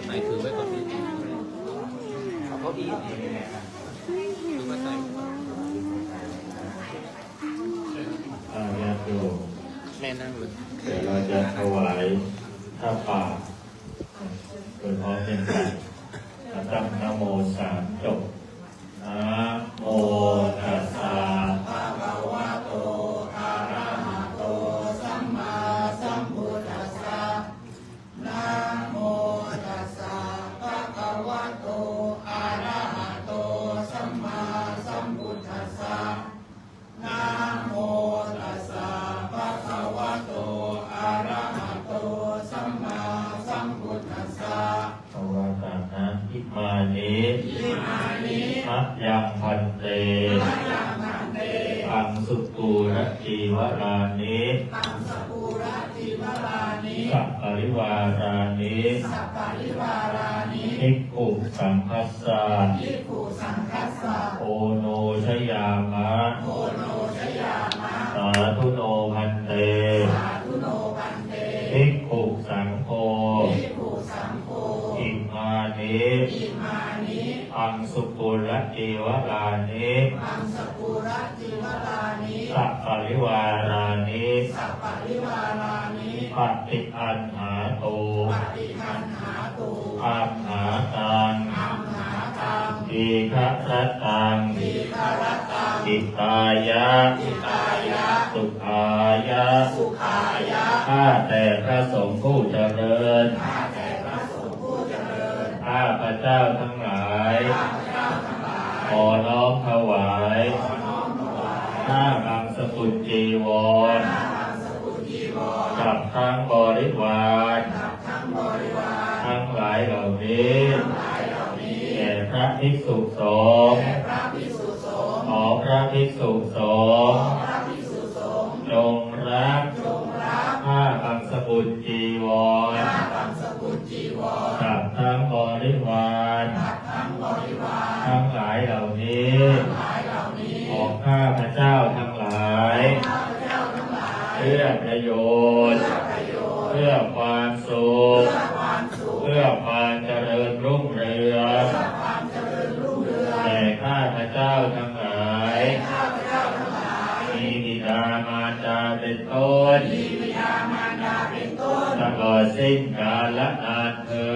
ไหนถือไว้ก่อนพี่ เอาเก้าอี้ถือไว้ก่อน อ่า ญาติโยม แม่นั่งเลย เดี๋ยวเราจะถวายผ้าป่า โดยพร้อมเพรียงกัน ตั้งนะโมสามจบ Namo tassa bhagavato arahato sammāsambuddhassa. Namo tassa bhagavato arahato sammāsambuddhassa. Namo tassa bhagavato arahato sammāsambuddhassa. พระวาสานะ Imāni, imāni, mayaṃ bhante, mayaṃ bhante, paṃsukūlacīvarāni, paṃsukūlacīvarāni, saparivārāni, saparivārāni, bhikkhusaṅghassa, bhikkhusaṅghassa, oṇojayāma, oṇojayāma, sādhu no bhante, sādhu no bhante, bhikkhusaṅgho, bhikkhusaṅgho, imāni, imāni, paṃsukūlacīvarāni, paṃsukūlacīvarāni, saparivārāni, saparivārāni, paṭiggaṇhātu, paṭiggaṇhātu, amhākaṃ, amhākaṃ, dīgharattaṃ, dīgharattaṃ, hitāya, hitāya, sukhāya, sukhāya, ข้าแต่พระสงฆ์ผู้เจริญ ข้าแต่พระสงฆ์ผู้เจริญ ข้าพเจ้าทั้งหลาย ข้าพเจ้าทั้งหลาย ขอน้อมถวาย ขอน้อมถวาย ผ้าบังสกุลจีวร ผ้าบังสกุลจีวร กับทั้งบริวาร กับทั้งบริวาร ทั้งหลายเหล่านี้ ทั้งหลายเหล่านี้ แด่พระภิกษุสงฆ์ แด่พระภิกษุสงฆ์ ขอพระภิกษุสงฆ์ ขอพระภิกษุสงฆ์ จงรับ จงรับ ผ้าบังสกุลจีวร ผ้าบังสกุลจีวร กับทั้งบริวาร กับทั้งบริวาร ทั้งหลายเหล่านี้ ทั้งหลายเหล่านี้ ของข้าพเจ้าทั้งหลาย ของข้าพเจ้าทั้งหลาย เพื่อประโยชน์ เพื่อประโยชน์ เพื่อความสุข เพื่อความสุข เพื่อความเจริญรุ่งเรือง เพื่อความเจริญรุ่งเรือง แก่ข้าพเจ้าทั้งหลาย แก่ข้าพเจ้าทั้งหลาย มีบิดามารดาเป็นต้น มีบิดามารดาเป็นต้น ตลอดสิ้นกาลนานเทอ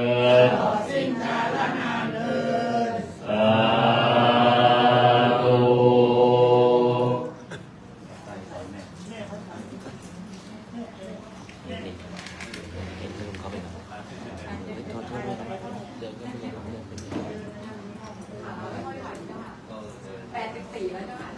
ญ ตลอดสิ้นกาลนานเทอญ สาธุ เห็นลุงเขาไปก่อน โทษ โทษ โทษ เดินเข้าไปเลย เดินไปเลย แปดสิบสี่แล้วเจ้าค่ะ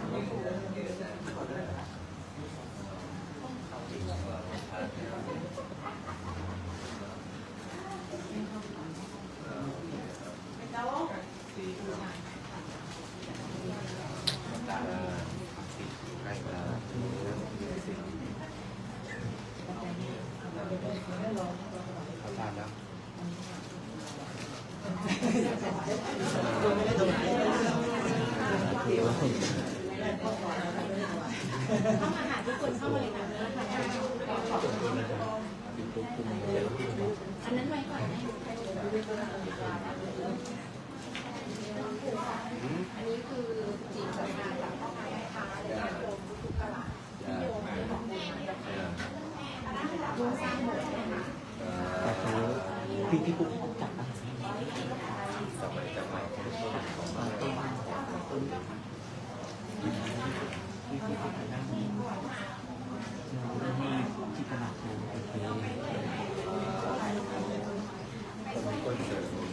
พี่พี่ปุ๊กจับนะ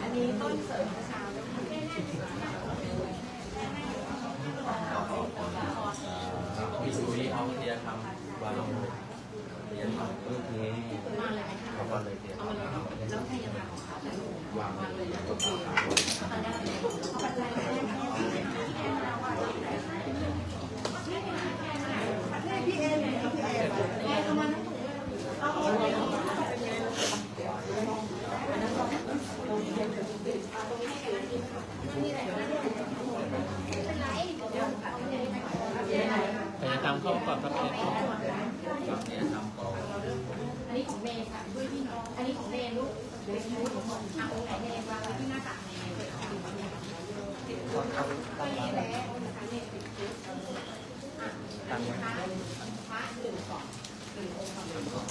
อันนี้ต้นเสริมเช้า พี่สุริเอาเตียงทำวางลงเตียงทำ โอเค เขาก็เลยเตียง แล้วพยาบาล วางเลย พยายามเข้าก่อนครับ อันนี้ของเมย์ค่ะด้วยพี่น้องอันนี้ของเมย์ลูกเดี๋ยวพี่น้องอ่ะองค์ไหนเมย์วางไว้ที่หน้าตักเมย์ก็เมย์แล้วนะคะเมย์ติดชุดอ่ะอันนี้พระพระหนึ่งกล่องหนึ่งองค์หนึ่งกล่อง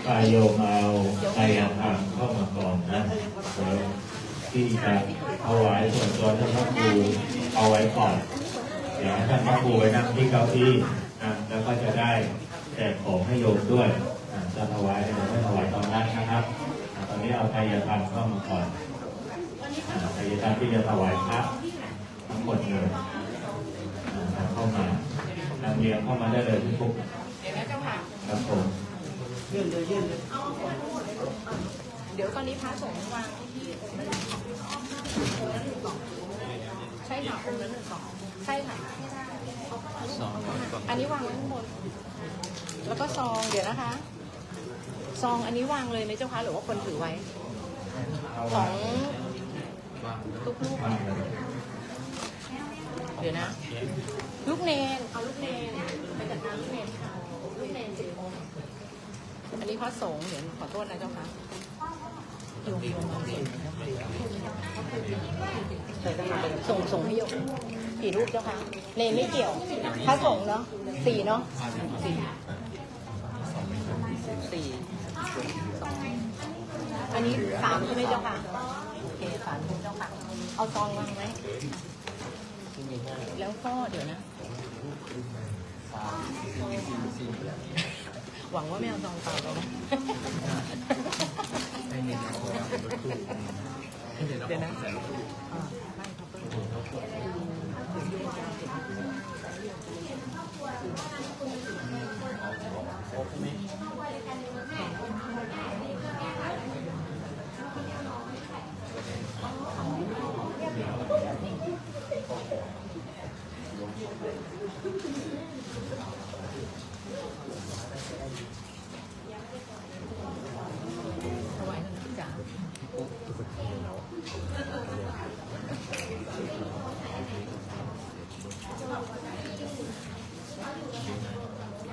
อาโยมเอากายธรรมเข้ามาก่อนนะเดี๋ยวที่จะถวายส่วนตัวท่านพระครูเอาไว้ก่อน เดี๋ยวให้ท่านพระครูไปนั่งที่เก้าอี้นะแล้วก็จะได้แจกของให้โยมด้วยนะจะถวายเดี๋ยวให้ถวายตอนนั้นนะครับอ่ะตอนนี้เอากายธรรมเข้ามาก่อนอ่ะกายธรรมที่จะถวายพระ ทั้งหมดเลยอ่าเข้ามาทางเรียนเข้ามาได้เลยพี่ปุ๊ก เดี๋ยวนะเจ้าค่ะ ครับผม เดี๋ยวตอนนี้พระสงฆ์วางที่องค์นั้นองค์นั้นหนึ่งกล่องใช่ค่ะองค์นั้นหนึ่งกล่องใช่ค่ะ สองร้อยกล่อง อันนี้วางไว้ข้างบน แล้วก็ซองเดี๋ยวนะคะ ซองอันนี้วางเลยไหมเจ้าคะหรือว่าคนถือไว้ ของ วาง ทุกลูก มาเลย เดี๋ยวนะ ลูกเนนเอาลูกเนนไปจัดการลูกเนนค่ะลูกเนนสิบองค์อันนี้พระสงฆ์เดี๋ยวขอโทษนะเจ้าคะส่งส่งให้โยมกี่รูปเจ้าคะเนนไม่เกี่ยวพระสงฆ์เนาะสี่เนาะสี่สี่อันนี้สามใช่ไหมเจ้าคะโอเคสามรูปเจ้าค่ะเอาซองวางไว้ แล้วก็เดี๋ยวนะ หวังว่าไม่เอาซองเปล่าไปนะ เดี๋ยวนะอ่าไม่ครับ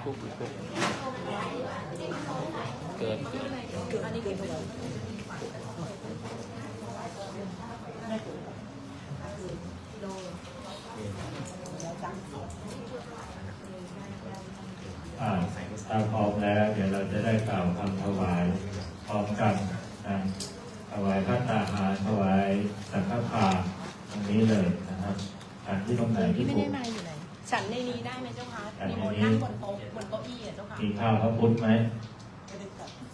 ปุ๊บปุ๊บเกินเกิน อ่าถ้าพร้อมแล้วเดี๋ยวเราจะได้กล่าวคำถวายพร้อมกันนะถวายภัตตาหารถวายสังฆทานตรงนี้เลยนะครับอันที่ตรงไหน ที่ ที่ ไม่ ผ ได้ ม มาอยู่ไหน ฉันในนี้ได้ไหมเจ้าคะ ฉันในนี้ นิมนต์นั่งบนโต๊ะบนเก้าอี้อะเจ้าคะ มีข้าวพระพุทธไหม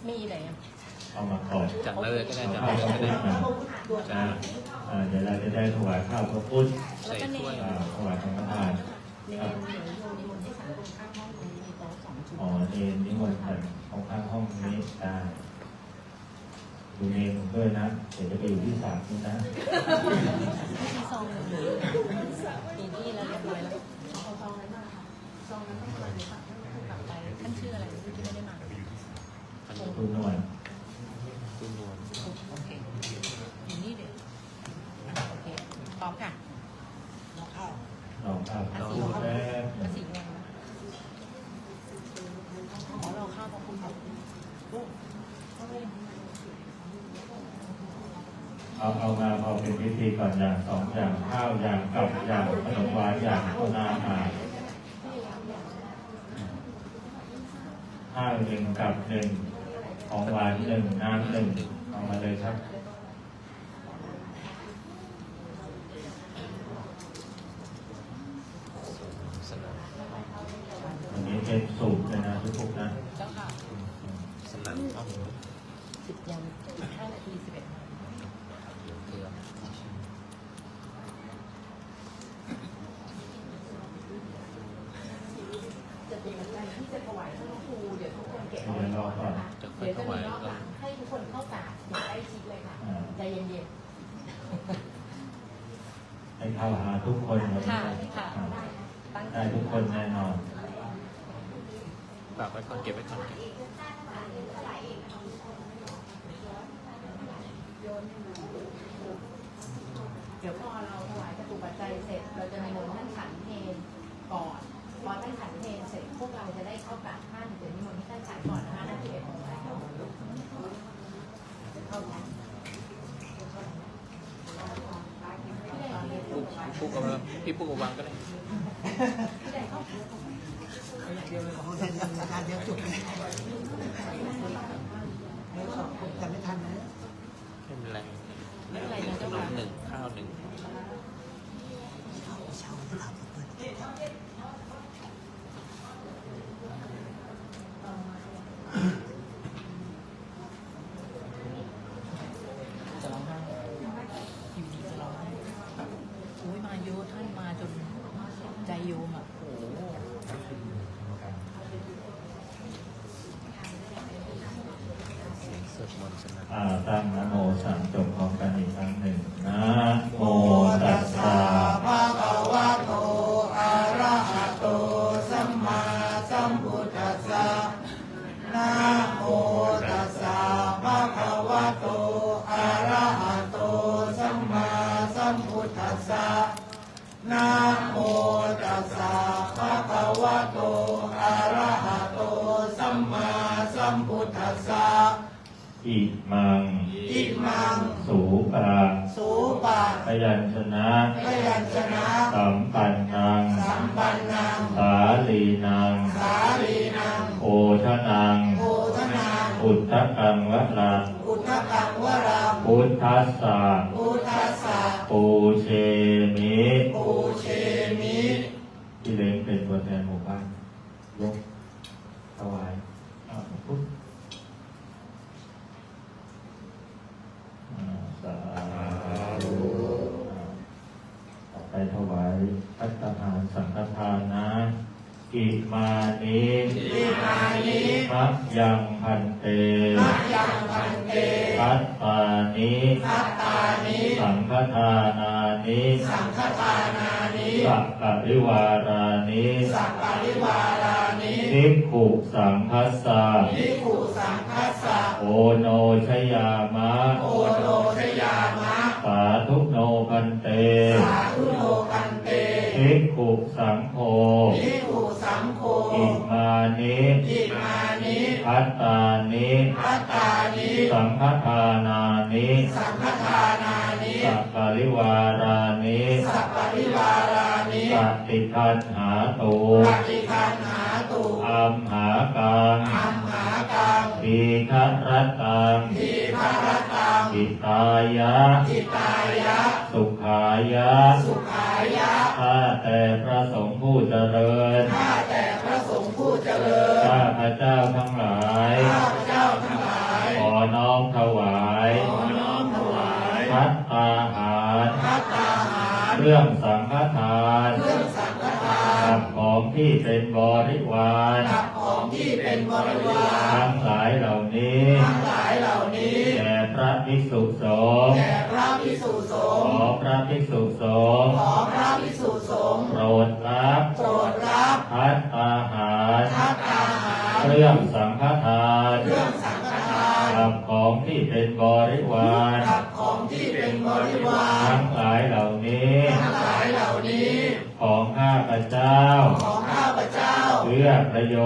มีไหนอะ เอามาก่อน จัดมาเลยก็ได้ เอา จัด ข้าวพระพุทธมา จ้า อ่าเดี๋ยวเราจะได้ถวายข้าวพระพุทธ ใส่ถ้วย อ่าถวายสังฆทาน เนนเดี๋ยวโยมนิมนต์ให้ฉันตรงข้างห้องตรงนี้มีโต๊ะสองชุด อ๋อเนนนิมนต์กันห้องข้างห้องนี้ได้ดูเนนผมด้วยนะเดี๋ยวจะไปอยู่ที่ศาลนี่นะ ที่ซองหนึ่งปีที่แล้วเรียบร้อยแล้วเอาซองนั้นมาค่ะซองนั้นต้องมาเลยค่ะกลับไปท่านชื่ออะไรที่ไม่ได้มา คุณนวล คุณนวล โอเคอยู่นี่เดี๋ยวอ่ะโอเคพร้อมค่ะ ลองข้าว อ่ะ ลอง สีม่วง แป๊บหนึ่ง สีม่วงนะ เอาเอามาพอเป็นพิธีก่อนอย่างสองอย่างข้าวอย่างกับอย่างขนมหวานอย่างน้ำอาหารข้าวหนึ่งกับหนึ่งของหวานหนึ่งน้ำหนึ่งเอามาเลยครับอันนี้เป็นสูตรเลยนะทุกๆนะ เจ้าค่ะ สนั่นข้าวหมู สิบยังอีกห้านาทีสิบเอ็ดโมง เกลือ จะเตรียมใจที่จะถวายท่านพระครูเดี๋ยวทุกคนเก็บเอาไว้ก่อนนะคะ จะค่อย เดี๋ยว ถ จะ วา มี ย รอบหลังให้ทุกคนเข้ากราบอย่างใกล้ชิดเลยค่ะ อ่า ใจเย็น ให้เข้าหาทุกคนเลย ค่ะค่ะ อ่า ๆตั้งใจ ได้ทุกคนแน่นอน ฝากไว้ก่อนเก็บไว้ก่อน เดี๋ยวพอเราถวายจตุปัจจัยเสร็จ เราจะนิมนต์ท่านฉันเพลก่อน พอท่านฉันเพลเสร็จ พวกเราจะได้เข้ากราบท่าน เดี๋ยวนิมนต์ให้ท่านฉันก่อนนะคะ นั่งที่เอกของท่าน ปุ๊กเอามาพี่ปุ๊กเอาวางก็ได้ ของท่านยังทานเยอะจุกเลยเดี๋ยวสองคนจะไม่ทันนะ ไม่เป็นไร ไม่เป็นไรนะเจ้าค่ะ หนึ่งข้าวหนึ่ง เช้าหลับเปิด จะร้องไห้อยู่ดีจะร้องไห้อุ้ยมาเยอะท่านมาจนใจโยมอ่ะโอ้โห เสียงสวดมนต์สนั่น อ่าตั้งนะโมสามจบพร้อมกันอีกครั้งหนึ่ง Namo tassa bhagavato arahato sammāsambuddhassa. Namo tassa bhagavato arahato sammāsambuddhassa. Namo tassa bhagavato arahato sammāsambuddhassa. Imaṃ. Imaṃ. Sūpa. Sūpa. Byañjana. Byañjana. Sampannaṃ. Sampannaṃ. Sālīnaṃ. Sālīnaṃ. Odanaṃ. Odanaṃ. Udakaṃ varaṃ. Udakaṃ varaṃ. Buddhassa. Buddhassa. Pūjemi. Pūjemi. พี่เล้งเป็นตัวแทนหมู่บ้าน ยกถวายอ่าปุ๊บอ่าสาธุอ่าต่อไปถวายภัตตาหารสังฆทานนะ Imāni. Imāni. Mayaṃ bhante. Mayaṃ bhante. Bhattāni. Bhattāni. Saṅghadānāni. Saṅghadānāni. Saparivārāni. Saparivārāni. Bhikkhusaṅghassa. Bhikkhusaṅghassa. Oṇojayāma. Oṇojayāma. Sādhu no bhante. Sādhu no bhante. Bhikkhusaṅgho. Bhikkhusaṅgho. Imāni. Imāni. Bhattāni. Bhattāni. Saṅghadānāni. Saṅghadānāni. Saparivārāni. Saparivārāni. Paṭiggaṇhātu. Paṭiggaṇhātu. Amhākaṃ. Amhākaṃ. Dīgharattaṃ. Dīgharattaṃ. Hitāya. Hitāya. Sukhāya. Sukhāya. ข้าแต่พระสงฆ์ผู้เจริญ ข้าแต่พระสงฆ์ผู้เจริญ ข้าพเจ้าทั้งหลาย ข้าพเจ้าทั้งหลาย ขอน้อมถวาย ขอน้อมถวาย ภัตตาหาร ภัตตาหาร เครื่องสังฆทาน เครื่องสังฆทาน กับของที่เป็นบริวาร กับของที่เป็นบริวาร ทั้งหลายเหล่านี้ ทั้งหลายเหล่านี้ แด่พระภิกษุสงฆ์ แด่พระภิกษุสงฆ์ ขอพระภิกษุสงฆ์ ขอพระภิกษุสงฆ์ โปรดรับ โปรดรับ ภัตตาหาร ภัตตาหาร เครื่องสังฆทาน เครื่องสังฆทาน กับของที่เป็นบริวาร กับของที่เป็นบริวาร ทั้งหลายเหล่านี้ ทั้งหลายเหล่านี้ ของข้าพเจ้า ของข้าพเจ้า เพื่อประโย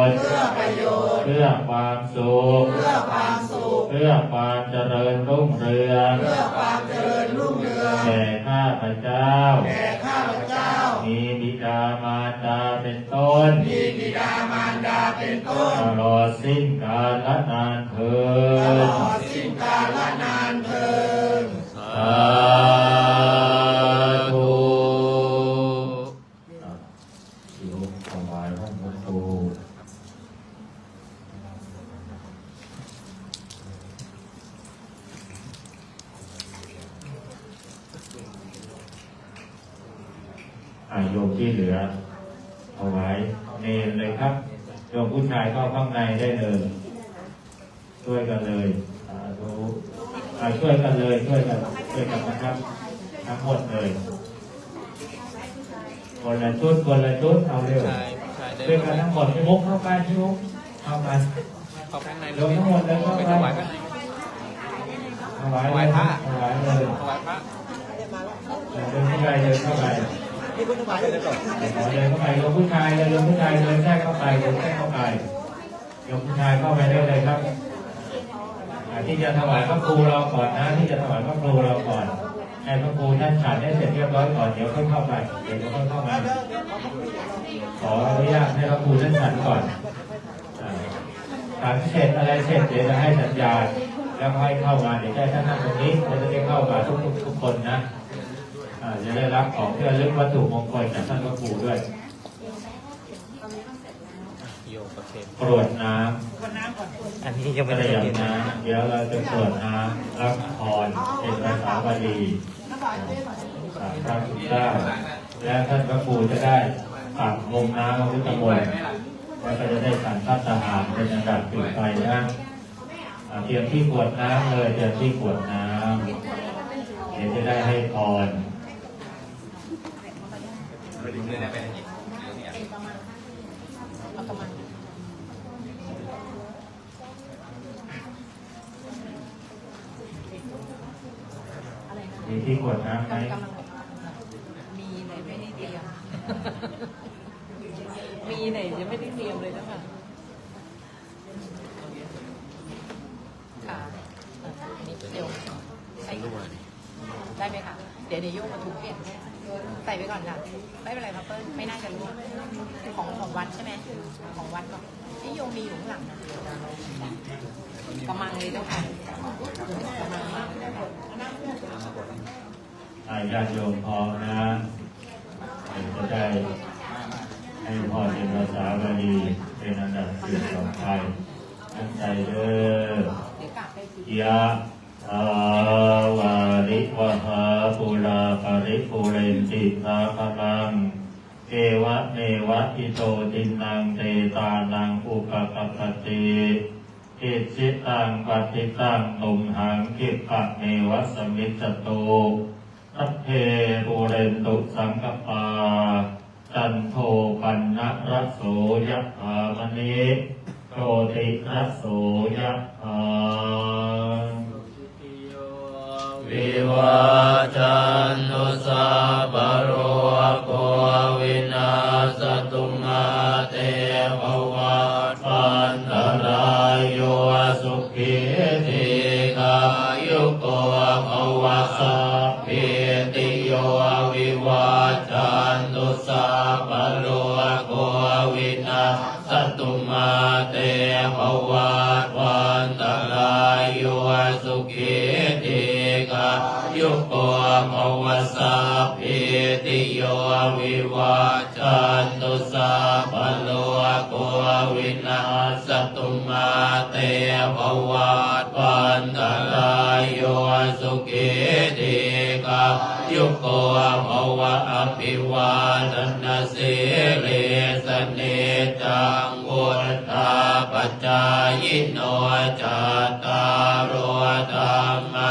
ชน์ เพื่อประโยชน์ เพื่อความสุข เพื่อความสุข เพื่อความเจริญรุ่งเรือง เพื่อความเจริญรุ่งเรือง แก่ข้าพเจ้า แก่ข้าพเจ้า มีบิดามารดาเป็นต้น มีบิดามารดาเป็นต้น ตลอดสิ้นกาลนานเทอญ ตลอดสิ้นกาลนานเทอญ สาธุ อ่ะ โยมถวายห้องพระครู อ่ะ โยมที่เหลือ ถวายเณรเลยครับ โยมผู้ชายเข้าข้างในได้เลย ช่วยกันเลย สาธุ อ่ะ ช่วยกันเลย ช่วยกัน ช่วยกันนะครับ ทั้งหมดเลย คนละชุด คนละชุด เอาเร็ว ใช่ ใช่ ช่วยกันทั้งหมด พี่มุกเข้าไป พี่มุกเข้าไป เข้าข้างใน โยมทั้งหมดเลย เข้าไป ไปถวายข้างใน ถวายเลย ถวายพระ ถวายเลย ถวายพระ เดินเข้าไป เดินเข้าไป เดินเข้าไป โยมผู้ชายเลย โยมผู้ชายเลย แทรกเข้าไป เดินแทรกเข้าไป โยมผู้ชายเข้าไปได้เลยครับ อ่า ที่จะถวายพระครูรอก่อนนะ ที่จะถวายพระครูรอก่อน ให้พระครูท่านฉันให้เสร็จเรียบร้อยก่อน เดี๋ยวค่อยเข้าไป เดี๋ยวค่อยเข้ามา ขออนุญาตให้พระครูท่านฉันก่อน อ่า ฉันเสร็จอะไรเสร็จ เดี๋ยวจะให้สัญญาณ แล้วค่อยเข้ามา เดี๋ยวจะให้ท่านนั่งตรงนี้ เราจะได้เข้ามาทุกๆ ทุกคนนะ อ่า จะได้รับของที่ระลึกวัตถุมงคลจากท่านพระครูด้วย โยมประเคน กรวดน้ำ อันนี้ยังไม่ได้ เตรียม กิน น้ำ เดี๋ยวเราจะกรวดน้ำรับพรเป็นภาษาบาลี อ่า พระคุณเจ้า และท่านพระครูจะได้ปักลงน้ำพระพุทธมนต์ แล้วก็จะได้ฉันภัตตาหารเป็นอันดับสืบไปนะ อ่า เตรียมที่กรวดน้ำเลย เตรียมที่กรวดน้ำ เดี๋ยวจะได้ให้พร มีที่กรวดน้ำไหม มีไหนไม่ได้เตรียม มีไหนยังไม่ได้เตรียมเลยนะคะ ค่ะ นิดเดียว ใส่ ได้ไหมคะ เดี๋ยวเดี๋ยวโยกมาถูกเปลี่ยน ใส่ไปก่อนค่ะ ไม่เป็นไรครับเปิ้ล ไม่น่าจะร่วง ของ ของวัดใช่ไหม ของวัดเนาะ นี่โยมมีอยู่ข้างหลังนะ กำมังเลยเจ้าค่ะ กำมัง อ่ะ ญาติโยมพร้อมนะ เดี๋ยวจะได้ให้พรเป็นภาษาบาลีเป็นอันดับสืบต่อไป ตั้งใจเด้อ เดี๋ยวกลับไปสิ Yathā vārivahā pūrā paripūrenti sāgaraṃ, evameva ito dinnaṃ petānaṃ upakappati. Icchitaṃ patthitaṃ tumhaṃ khippameva samijjhatu. Sabbe pūrentu saṅkappā, cando paṇṇaraso yathā, maṇi jotiraso yathā. Vivajjantu sabbarogo vinassatu, mā te bhavatvantarāyo, sukhī dīghāyuko bhava. Sabbītiyo vivajjantu, sabbarogo vinassatu, mā te bhavatvantarāyo, sukhī dīghāyuko bhava. Sabbītiyo vivajjantu, sabbarogo vinassatu, mā te bhavatvantarāyo, sukhī dīghāyuko bhava. Abhivādanasīlissa niccaṃ vuḍḍhāpacāyino, cattāro dhammā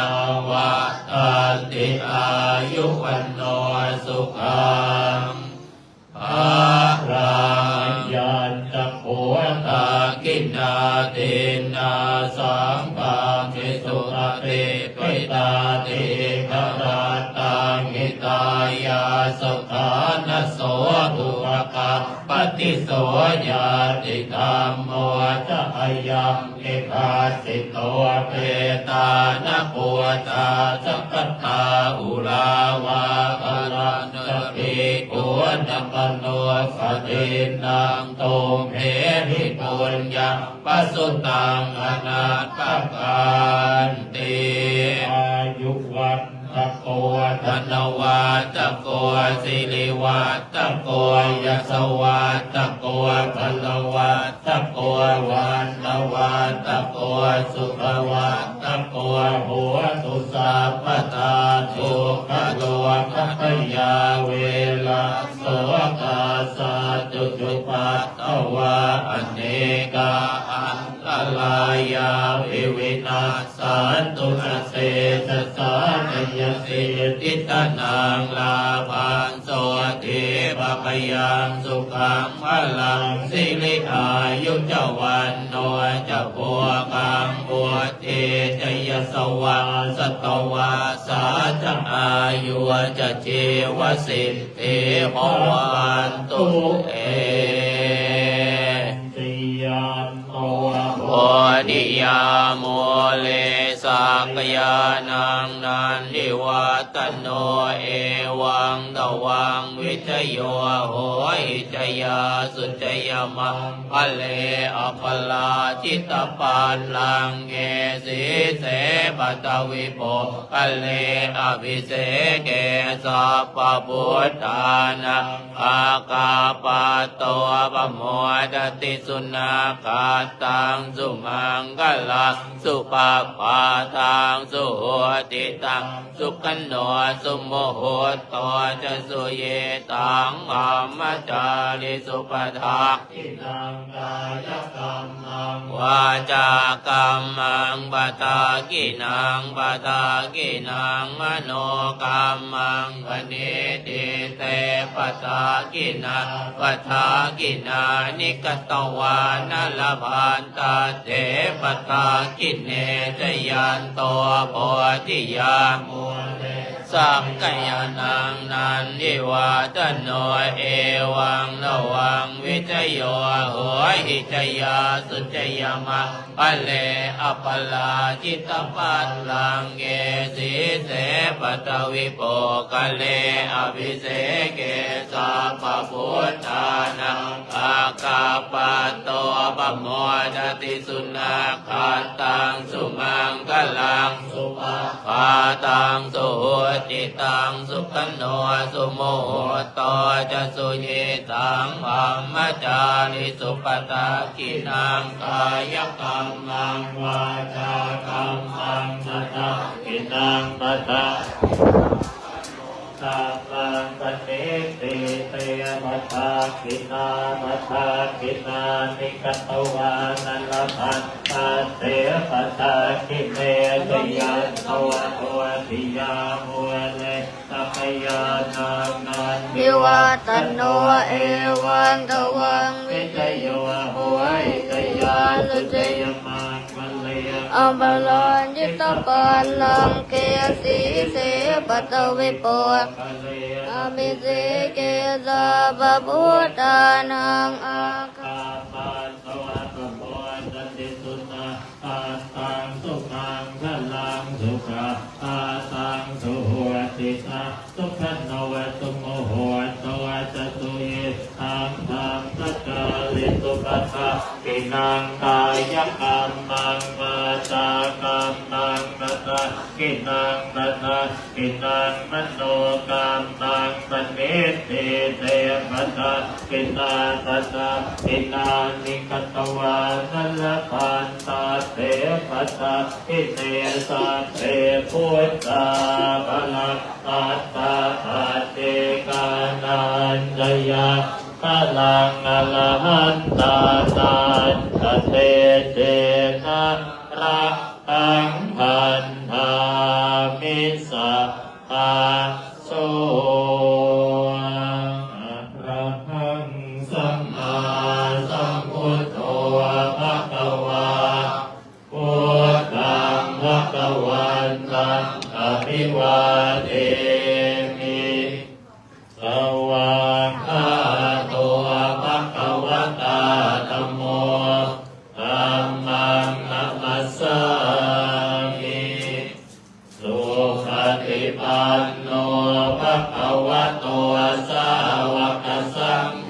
vaḍḍhanti: āyu vaṇṇo sukhaṃ balaṃ. Ayañca kho dakkhiṇā dinnā saṅghamhi supatiṭṭhitā, dīgharattaṃ hitāyassa ṭhānaso upakappati. Tisso ñātidhammo ca ayaṃ nidassito, petāna pūjā ca katā uḷāvā, araṃ ca bhikkhūnamanuppadinnaṃ, tumhehi puññaṃ pasutaṃ anappakanti. Āyuvaḍḍhako dhanavaḍḍhako sirivaḍḍhako yasavaḍḍhako balavaḍḍhako vaṇṇavaḍḍhako sukhavaḍḍhako hotu sabbadā. Dukkharogabhayā verā sokā sattu cupaddavā, anekā antarāyāpi vinassantu ca tejasā. Jayasiddhi dhanaṃ lābhaṃ, sotthi bhāgyaṃ sukhaṃ balaṃ, siri āyu ca vaṇṇo ca, bhogaṃ vuḍḍhī ca yasavā, satavassā ca āyū ca, jīvasiddhī bhavantu te. Jayanto bodhiyā mūle, sakyānaṃ nandivaḍḍhano, evaṃ tvaṃ vijayo hohi, jayassu jayamaṅgale, aparājitapallaṅke, sīse paṭhavipokkhare, abhiseke sabbabuddhānaṃ, aggappatto pamodati. Sunakkhattaṃ sumaṅgalaṃ, supabhātaṃ suhuṭṭhitaṃ, sukhaṇo sumuhutto ca, suyiṭṭhaṃ brahmacārisu. Padakkhiṇaṃ kāyakammaṃ, vācākammaṃ padakkhiṇaṃ, padakkhiṇaṃ manokammaṃ, paṇidhī te padakkhiṇā, padakkhiṇāni katvāna, labhantatthe padakkhiṇe. Jayanto bodhiyā mūle, sakyānaṃ nandivaḍḍhano, evaṃ tvaṃ vijayo hohi, jayassu jayamaṅgale, aparājitapallaṅke, sīse paṭhavipokkhare, abhiseke sabbabuddhānaṃ, aggappatto pamodati. Sunakkhattaṃ sumaṅgalaṃ, supabhātaṃ suhuṭṭhitaṃ, sukhaṇo sumuhutto ca, suyiṭṭhaṃ brahmacārisu. Padakkhiṇaṃ kāyakammaṃ, vācākammaṃ padakkhiṇaṃ, padakkhiṇaṃ kammaṃ, paṇidhī te padakkhiṇā, padakkhiṇāni katvāna, labhantatthe padakkhiṇe. Jayanto bodhiyā mūle, sakyānaṃ nandivaḍḍhano, evaṃ tvaṃ vijayo hohi, jayassu jayamaṅgale, aparājitapallaṅke, sīse paṭhavipokkhare, abhiseke sabbabuddhānaṃ, aggappatto pamodati. Sunakkhattaṃ sumaṅgalaṃ, supabhātaṃ suhuṭṭhitaṃ, sukhaṇo sumuhutto ca, suyiṭṭhaṃ brahmacārisu. Padakkhiṇaṃ kāyakammaṃ, vācākammaṃ padakkhiṇaṃ, padakkhiṇaṃ manokammaṃ, paṇidhī te padakkhiṇā, padakkhiṇāni katvāna, labhantatthe padakkhiṇe. Sabbe buddhā balappattā, paccekānañca yaṃ balaṃ, arahantānañca tejena, rakkhaṃ bandhāmi sabbaso. Arahaṃ sammāsambuddho bhagavā, buddhaṃ bhagavantaṃ abhivādemi. Svākkhāto bhagavā, Namo dhammaṃ namassāmi. Supaṭipanno bhagavato sāvakasaṅgho.